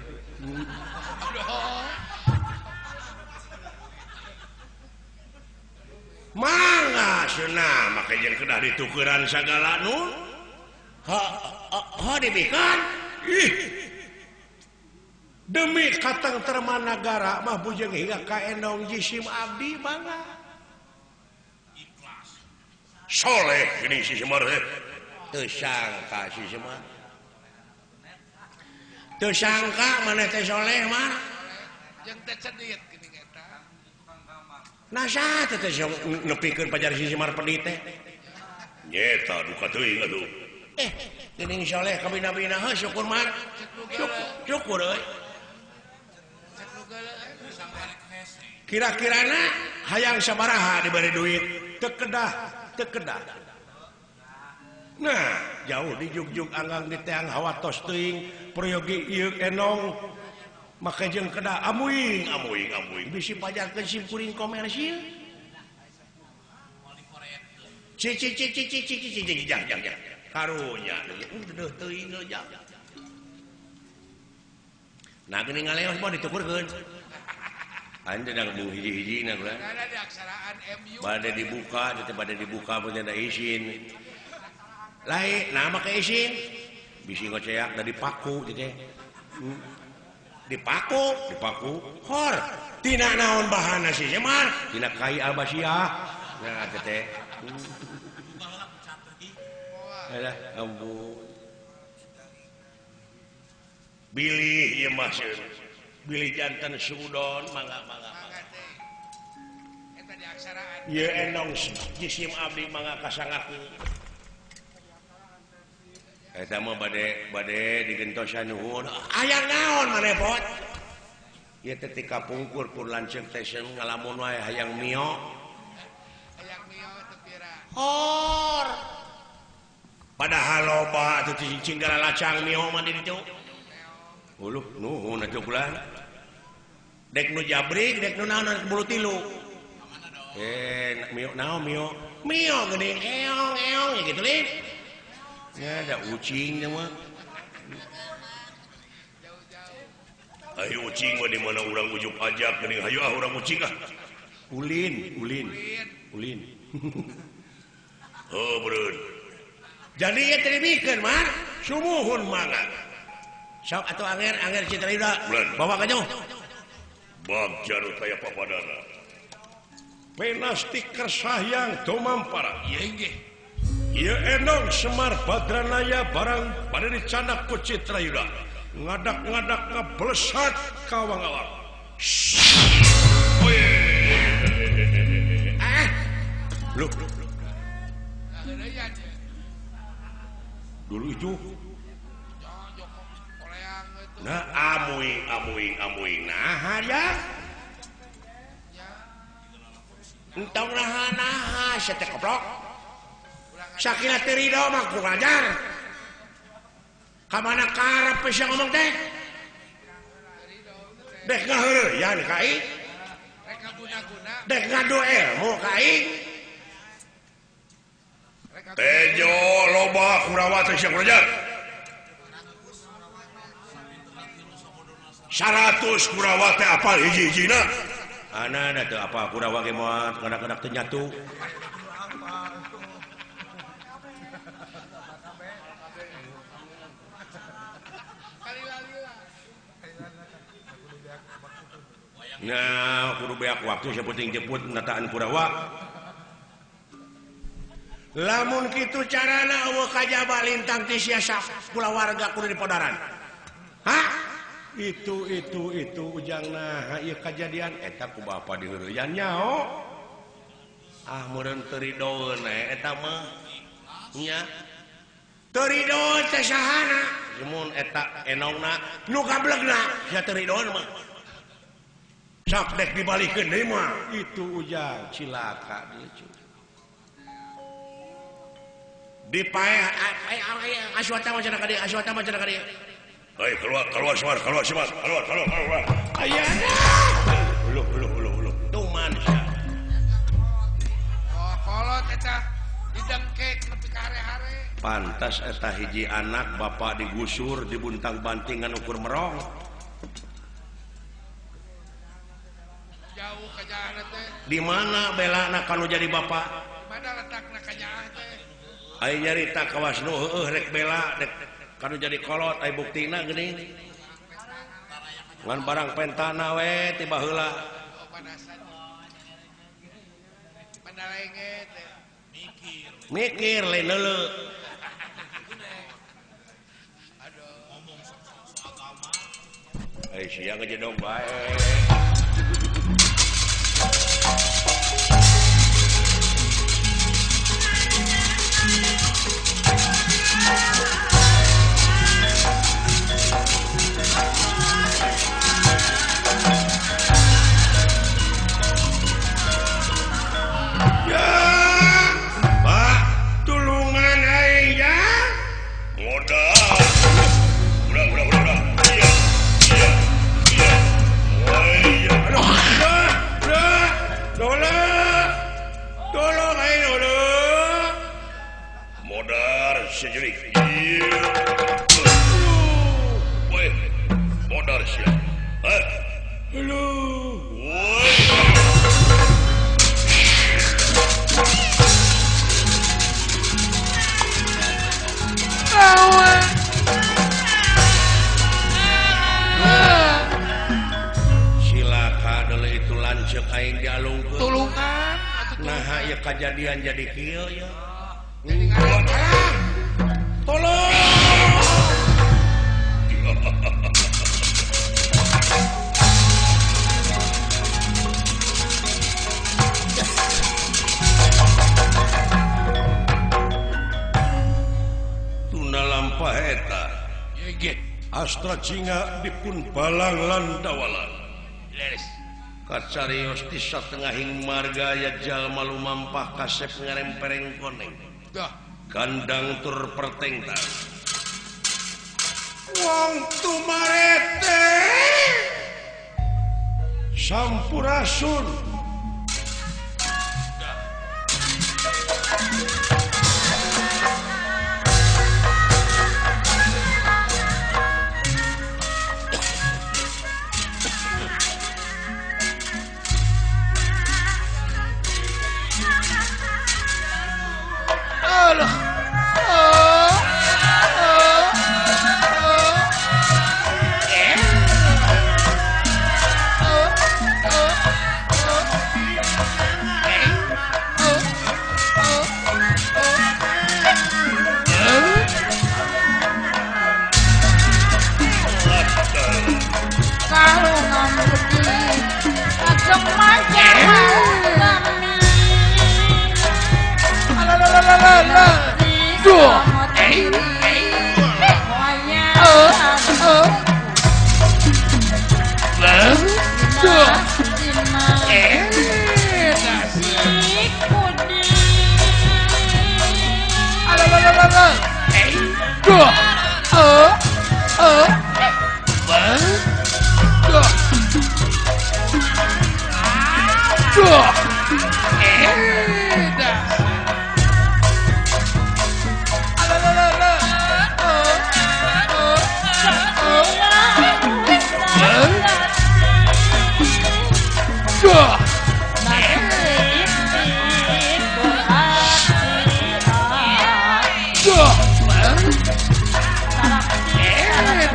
Mangga cenah make jeung kedah ditukeran sagala nu. Ha ha dibikeun. Ih. Demi katengtreman nagara mah bujeng hingga ka endong jisim abdi mangga. Ikhlas. Soleh geuning si Semar teh. Teu sangka si Semar. Teu sangka maneh teh soleh mah. Jeung teh cedit geuning eta. Nah saha teh nepikeun pajar si Semar pedit teh? Nyeta duka teuing atuh. Geuning soleh kabina-bina heuh syukur mar. Syukur euy. Kira-kirana hayang sabaraha diberi duit teu kedah, teu kedah. Nah, jauh di jugjug anggang di teang hawatos teuing peryogi ieu enong make jeung kedah amuing amuing amuing bisi pajarkeun sim kuring komersil. Ci ci ci ci ci ci ci jang jang jang. Karunya deuh teuing jang. Nah geuning ngaleos mah ditukurkeun. Anda dah mung hiji-hiji na kula. Bade dibuka, teh bade dibuka punya da izin. Lain, nah make izin. Bisi ngoceak da dipaku teh. Dipaku, dipaku. Hor, tina naon bahanna si Semar? Tina kai albasiah. Nah teh. Alah, ampun. Bilih ieu mah bilih jantan sudon mangga mangga mangga. Eta di aksaraan. Ieu endong jisim abdi mangga kasangaku. Eta mah bade bade digentosan nuhun. Aya naon maneh pot? Ieu teh ti kapungkur pur lanceuk teh ngalamun wae hayang mio. Hayang mio teu pira. Hor. Padahal loba atuh cicing galacang mio mah di ditu. Uluh nuhun atuh kula. Dek nu jabrik, dek nu naon bulu tilu. Mio naon mio? Mio geuning eong eong ya gitu lin. Ya ada ucing teh mah. Ayo ucing mah di mana urang ujuk ajak geuning hayu ah urang ucing ah. Ulin, ulin. Ulin. Heuh beureun. Jadi ieu teh dibikeun mah sumuhun mangga. Sok atuh anger anger Citra Yuda. Bawa ka jauh. Bagja nu taya papadana. Penasti kersahyang tumampara. Ieu nggih. Ieu endong Semar Badranaya barang bade dicandak ku Citra Yuda. Ngadak-ngadak ngablesat ka wangawang. Ah. Loh. Dulu itu. Nah, amuing amuing amuing nah ya. Entong naha naha sia teh koplok. Sakila teu ridho mah ku ngajar. Ka mana karep sia ngomong teh? Dek ngaheureuyan ka aing. Dek ngadu ilmu ka aing. Tejo loba Kurawa teh sia ngajar. 100 Kurawa teh apal hiji-hijina. Ana da teu apal Kurawa ge moal kadak-kadak teu nyatu. Nah, kudu beak waktu sapenting jemput nataan Kurawa. Lamun kitu carana eueuh kajaba lintang ti sia kulawarga kudu dipodaran. Hah? Itu ujang nah ieu kajadian eta ku bapa diheureyan nyaho. Ah meureun teu ridoeun eta mah. Nya. Teu ridoeun teh sahana? Mun eta enongna nu gablegna sia teu ridoeun mah. Sok dek dibalikeun deui mah. Itu ujang cilaka dia cuy. Dipaeh aswata mah cenah ka dieu, aswata mah cenah ka dieu. Hei, keluar keluar Semar, keluar Semar, keluar keluar keluar. Ayana. Uluh uluh uluh uluh. Tuman sia. Oh, kolot eta didengkek nepi ka hare-hare. Pantas eta hiji anak bapak digusur dibuntang-banting ngan ukur merong. Jauh kanyaahna teh. Di mana belana kanu jadi bapak? Di mana letakna kanyaah teh? Ai nyarita kawas nu heueuh rek bela rek kanu jadi kolot ai buktina geuning. Ngan barang pentana we ti baheula. Oh, panasan. Panalenge teh. Mikir. Mikir lain leuleuh. Aduh, ngomong soal agama. Ai sia ngejedog bae. Ya, Pak, tulungan aing ya. Modal. Udah, udah, udah, udah. Iya, iya, iya. Oh, iya. Aduh, udah, udah. Tolong. Tolong aing, tolong. Modar sejerik. Iya. Woi, modar sia. Hah? Aduh. Woi. Silaka deuleu itu lanceuk aing dialungkeun. Tulungan atuh. Naha ieu kajadian jadi kieu ya. Jadi ngarang. Tolong. Tuna lampah eta. Ye Astra Cinga dipun balang landawalan. Leres. Kacarios di satengahing marga ya jalma lumampah kasep ngarempereng koneng. Dah. Kandang tur pertengtang. Wong tumarete. Sampurasun. Alah. Oh. Oh. Oh. Eh. Oh. Oh. Oh. Eh. Oh. Oh. Oh. Kalungan pedih kagem maja Alah. Duh. Eh. Oh. Oh. Duh. Eh. Alah. Eh. Duh. Oh. Oh. Duh. Duh. Eh. Dah. Alah. Oh. Oh. Oh. Duh. Duh. Eh.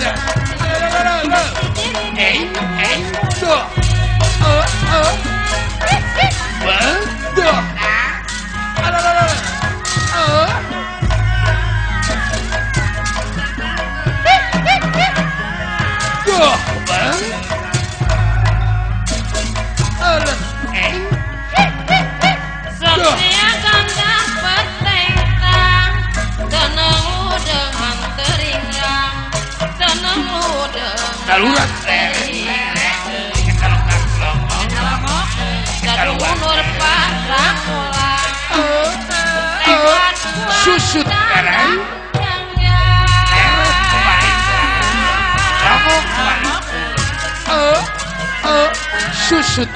Dah. Alah. Eh. Eh. Duh. Oh. Oh. Duh. Alah. Oh. Duh bang. Alah eng. Satria kandang petengtang tenang dengan teringrang tenang darurat susut karai susut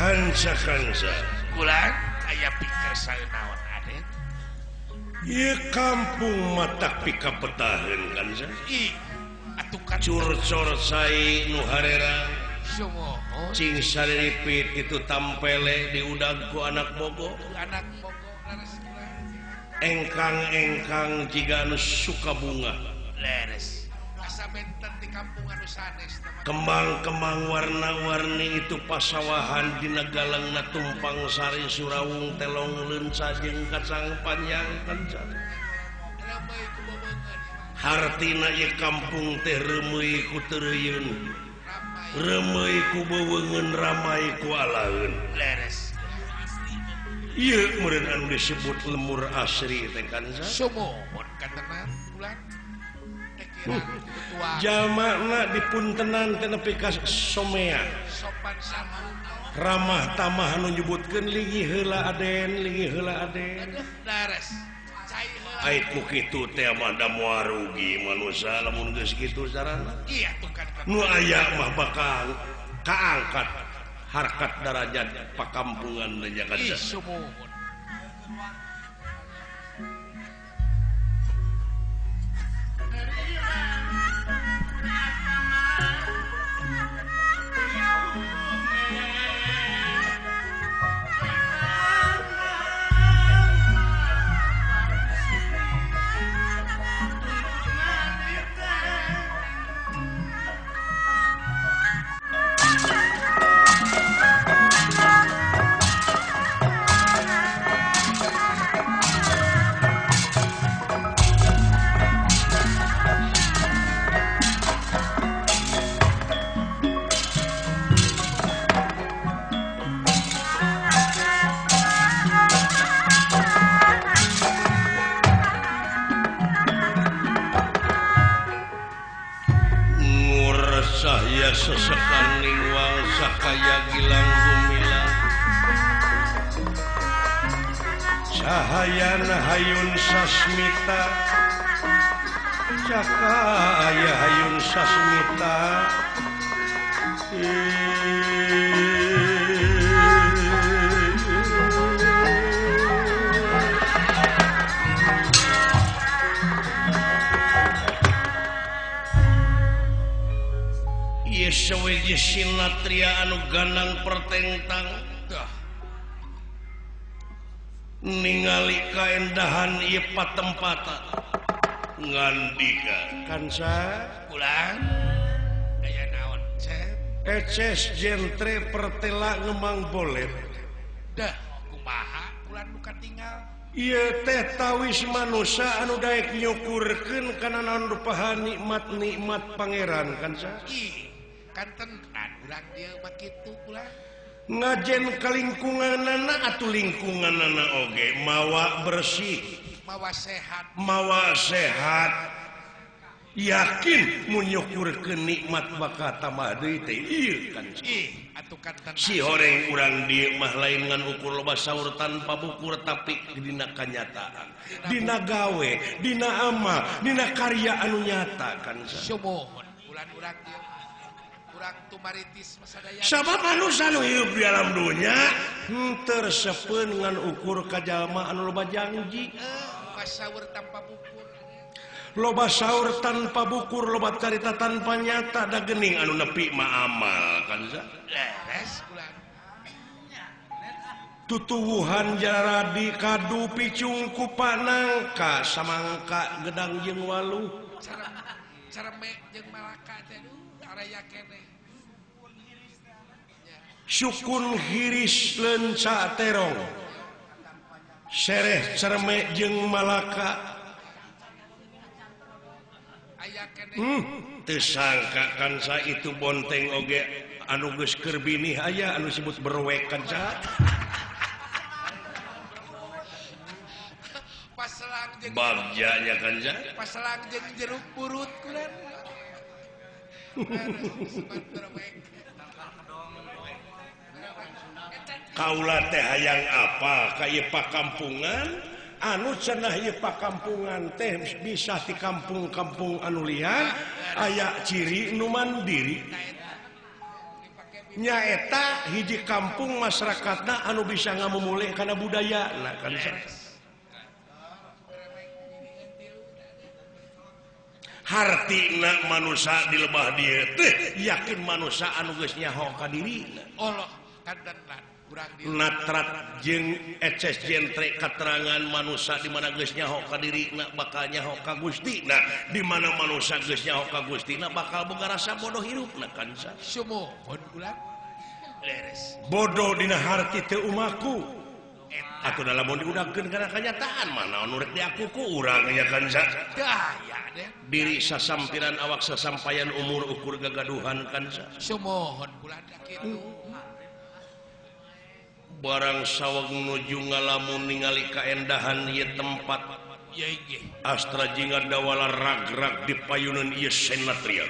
Kansa-kansa kulan aya pikir saeunaon Aden. Ieu kampung matak pikapetaheun kansa. Ih, atuh kan curcor sai nu harerang. Sumuhun. Cing sariripit itu tampele diudag ku anak bogo. Anak bogo leres kulan. Engkang-engkang jiga anu suka bunga. Leres. Asa benten di kampung anu sanes. Kembang-kembang warna-warni itu pasawahan dina galangna tumpang sari surawung telong leunca jeung kacang panjang kanca. Hartina ieu kampung teh reumeuy ku teureuyun, reumeuy ku beuweungeun, ramai ku alaeun. Leres. Ieu meureun anu disebut lemur asri teh kanca. Sumuhun katenan ulah. Jalmana dipuntenan teh nepi ka somea. Ramah tamah anu nyebutkeun linggih heula Aden, linggih heula Aden. Ai ku kitu teh mah da moal rugi manusia lamun geus kitu carana. Nu aya mah bakal kaangkat harkat darajat pakampungan teh Jakarta. Sesekan niwang sakaya gilang gumilang cahayana hayun sasmita cakaya hayun sasmita. Sawiji sinatria anu ganang pertengtang ningali kaendahan ieu patempatan ngandika kansa ulang aya naon cep eces jentre pertela ngemang bolet dah kumaha ulan nu katingal ieu teh tawis manusa anu daek nyukurkeun kana naon rupahan nikmat-nikmat pangeran kansa. Ih kantenan urang dieu mah kitu ulah ngajen ka lingkunganana atuh lingkunganana oge mawa bersih mawa sehat mawa sehat yakin mun nyukurkeun nikmat bakal tambah deui teh ieu kan. Ih atuh kantenan si horeng urang dieu mah lain ngan ukur loba saur tanpa bukur tapi dina kanyataan dina gawe dina amal dina karya anu nyata kan. Sumuhun ulan urang dieu sabab manusia nu hirup di alam dunia henteu resepeun ngan ukur ka jalma anu loba janji loba saur tanpa bukur loba carita tanpa nyata da geuning anu nepi mah amal kan. Leres ulah. Tutuwuhan jaradi kadu picung ku panangka samangka gedang jeung walu. Cermek jeung Malaka teh area keneh. Sukun hiris lenca terong. Sereh cermek jeung Malaka. Aya keneh. Teu sangka kansa itu bonteng oge anu geus keur binih aya anu disebut berwek kansa. Bagjanya kansa. Paselang jeung jeruk purut kulan. Kaula teh hayang apa ka ieu pakampungan anu cenah ieu pakampungan teh bisa di kampung-kampung anu lian aya ciri nu mandiri. Nyaeta hiji kampung masyarakatna anu bisa ngamumule kana budayana kansa. Hartina manusia di lebah dieu teh yakin manusia anu geus nyaho ka dirina. Allah kantenan urang dieu. Natrat jeung eces jentre katerangan manusia di mana geus nyaho ka dirina bakal nyaho ka Gustina, di mana manusia geus nyaho ka Gustina bakal boga rasa bodoh hirupna kansa. Sumuhun ulang. Leres. Bodoh dina harti teu umaku. Atuh da lamun diudagkeun kana kanyataan mah naon nu rek diaku ku urang nya kansa. Daya deh. Diri sasampiran awak sasampayan umur ukur gagaduhan kansa. Sumuhun kula kitu. Barang saweg nuju ngalamun ningali kaendahan ieu tempat. Astra jingga dawala rag-rag di payunan ieu senatria.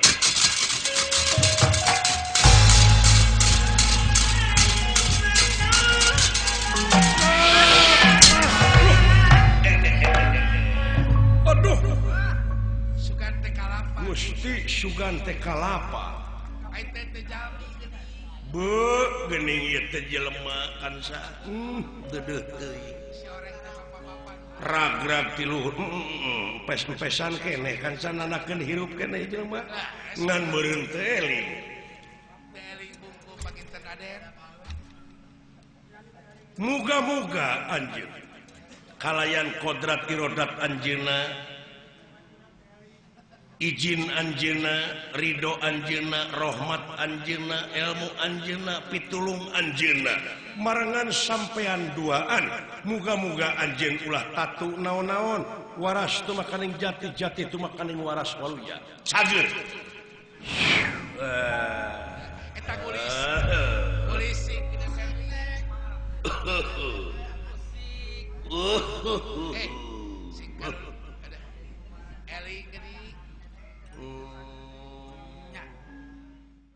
Aduh. Sugan teh kalapa. Gusti sugan teh kalapa. Ai teh teh jalmi geuning. Beuh geuning ieu teh jelema kansa. Deudeuh teuing. Rag-rag ti luhur pes-pesan keneh kansa nanakeun hirup keneh jelema. Ngan meureun teh eling. Teh eling bungku panginten Aden. Muga-muga anjeun kalayan kodrat irodat anjeunna, izin anjeunna, ridho anjeunna, rahmat anjeunna, ilmu anjeunna, pitulung anjeunna marengan sampean duaan. Muga-muga anjeun ulah tatu naon-naon waras tumakaning jati-jati tumakaning waras waluya cager. Eta polisi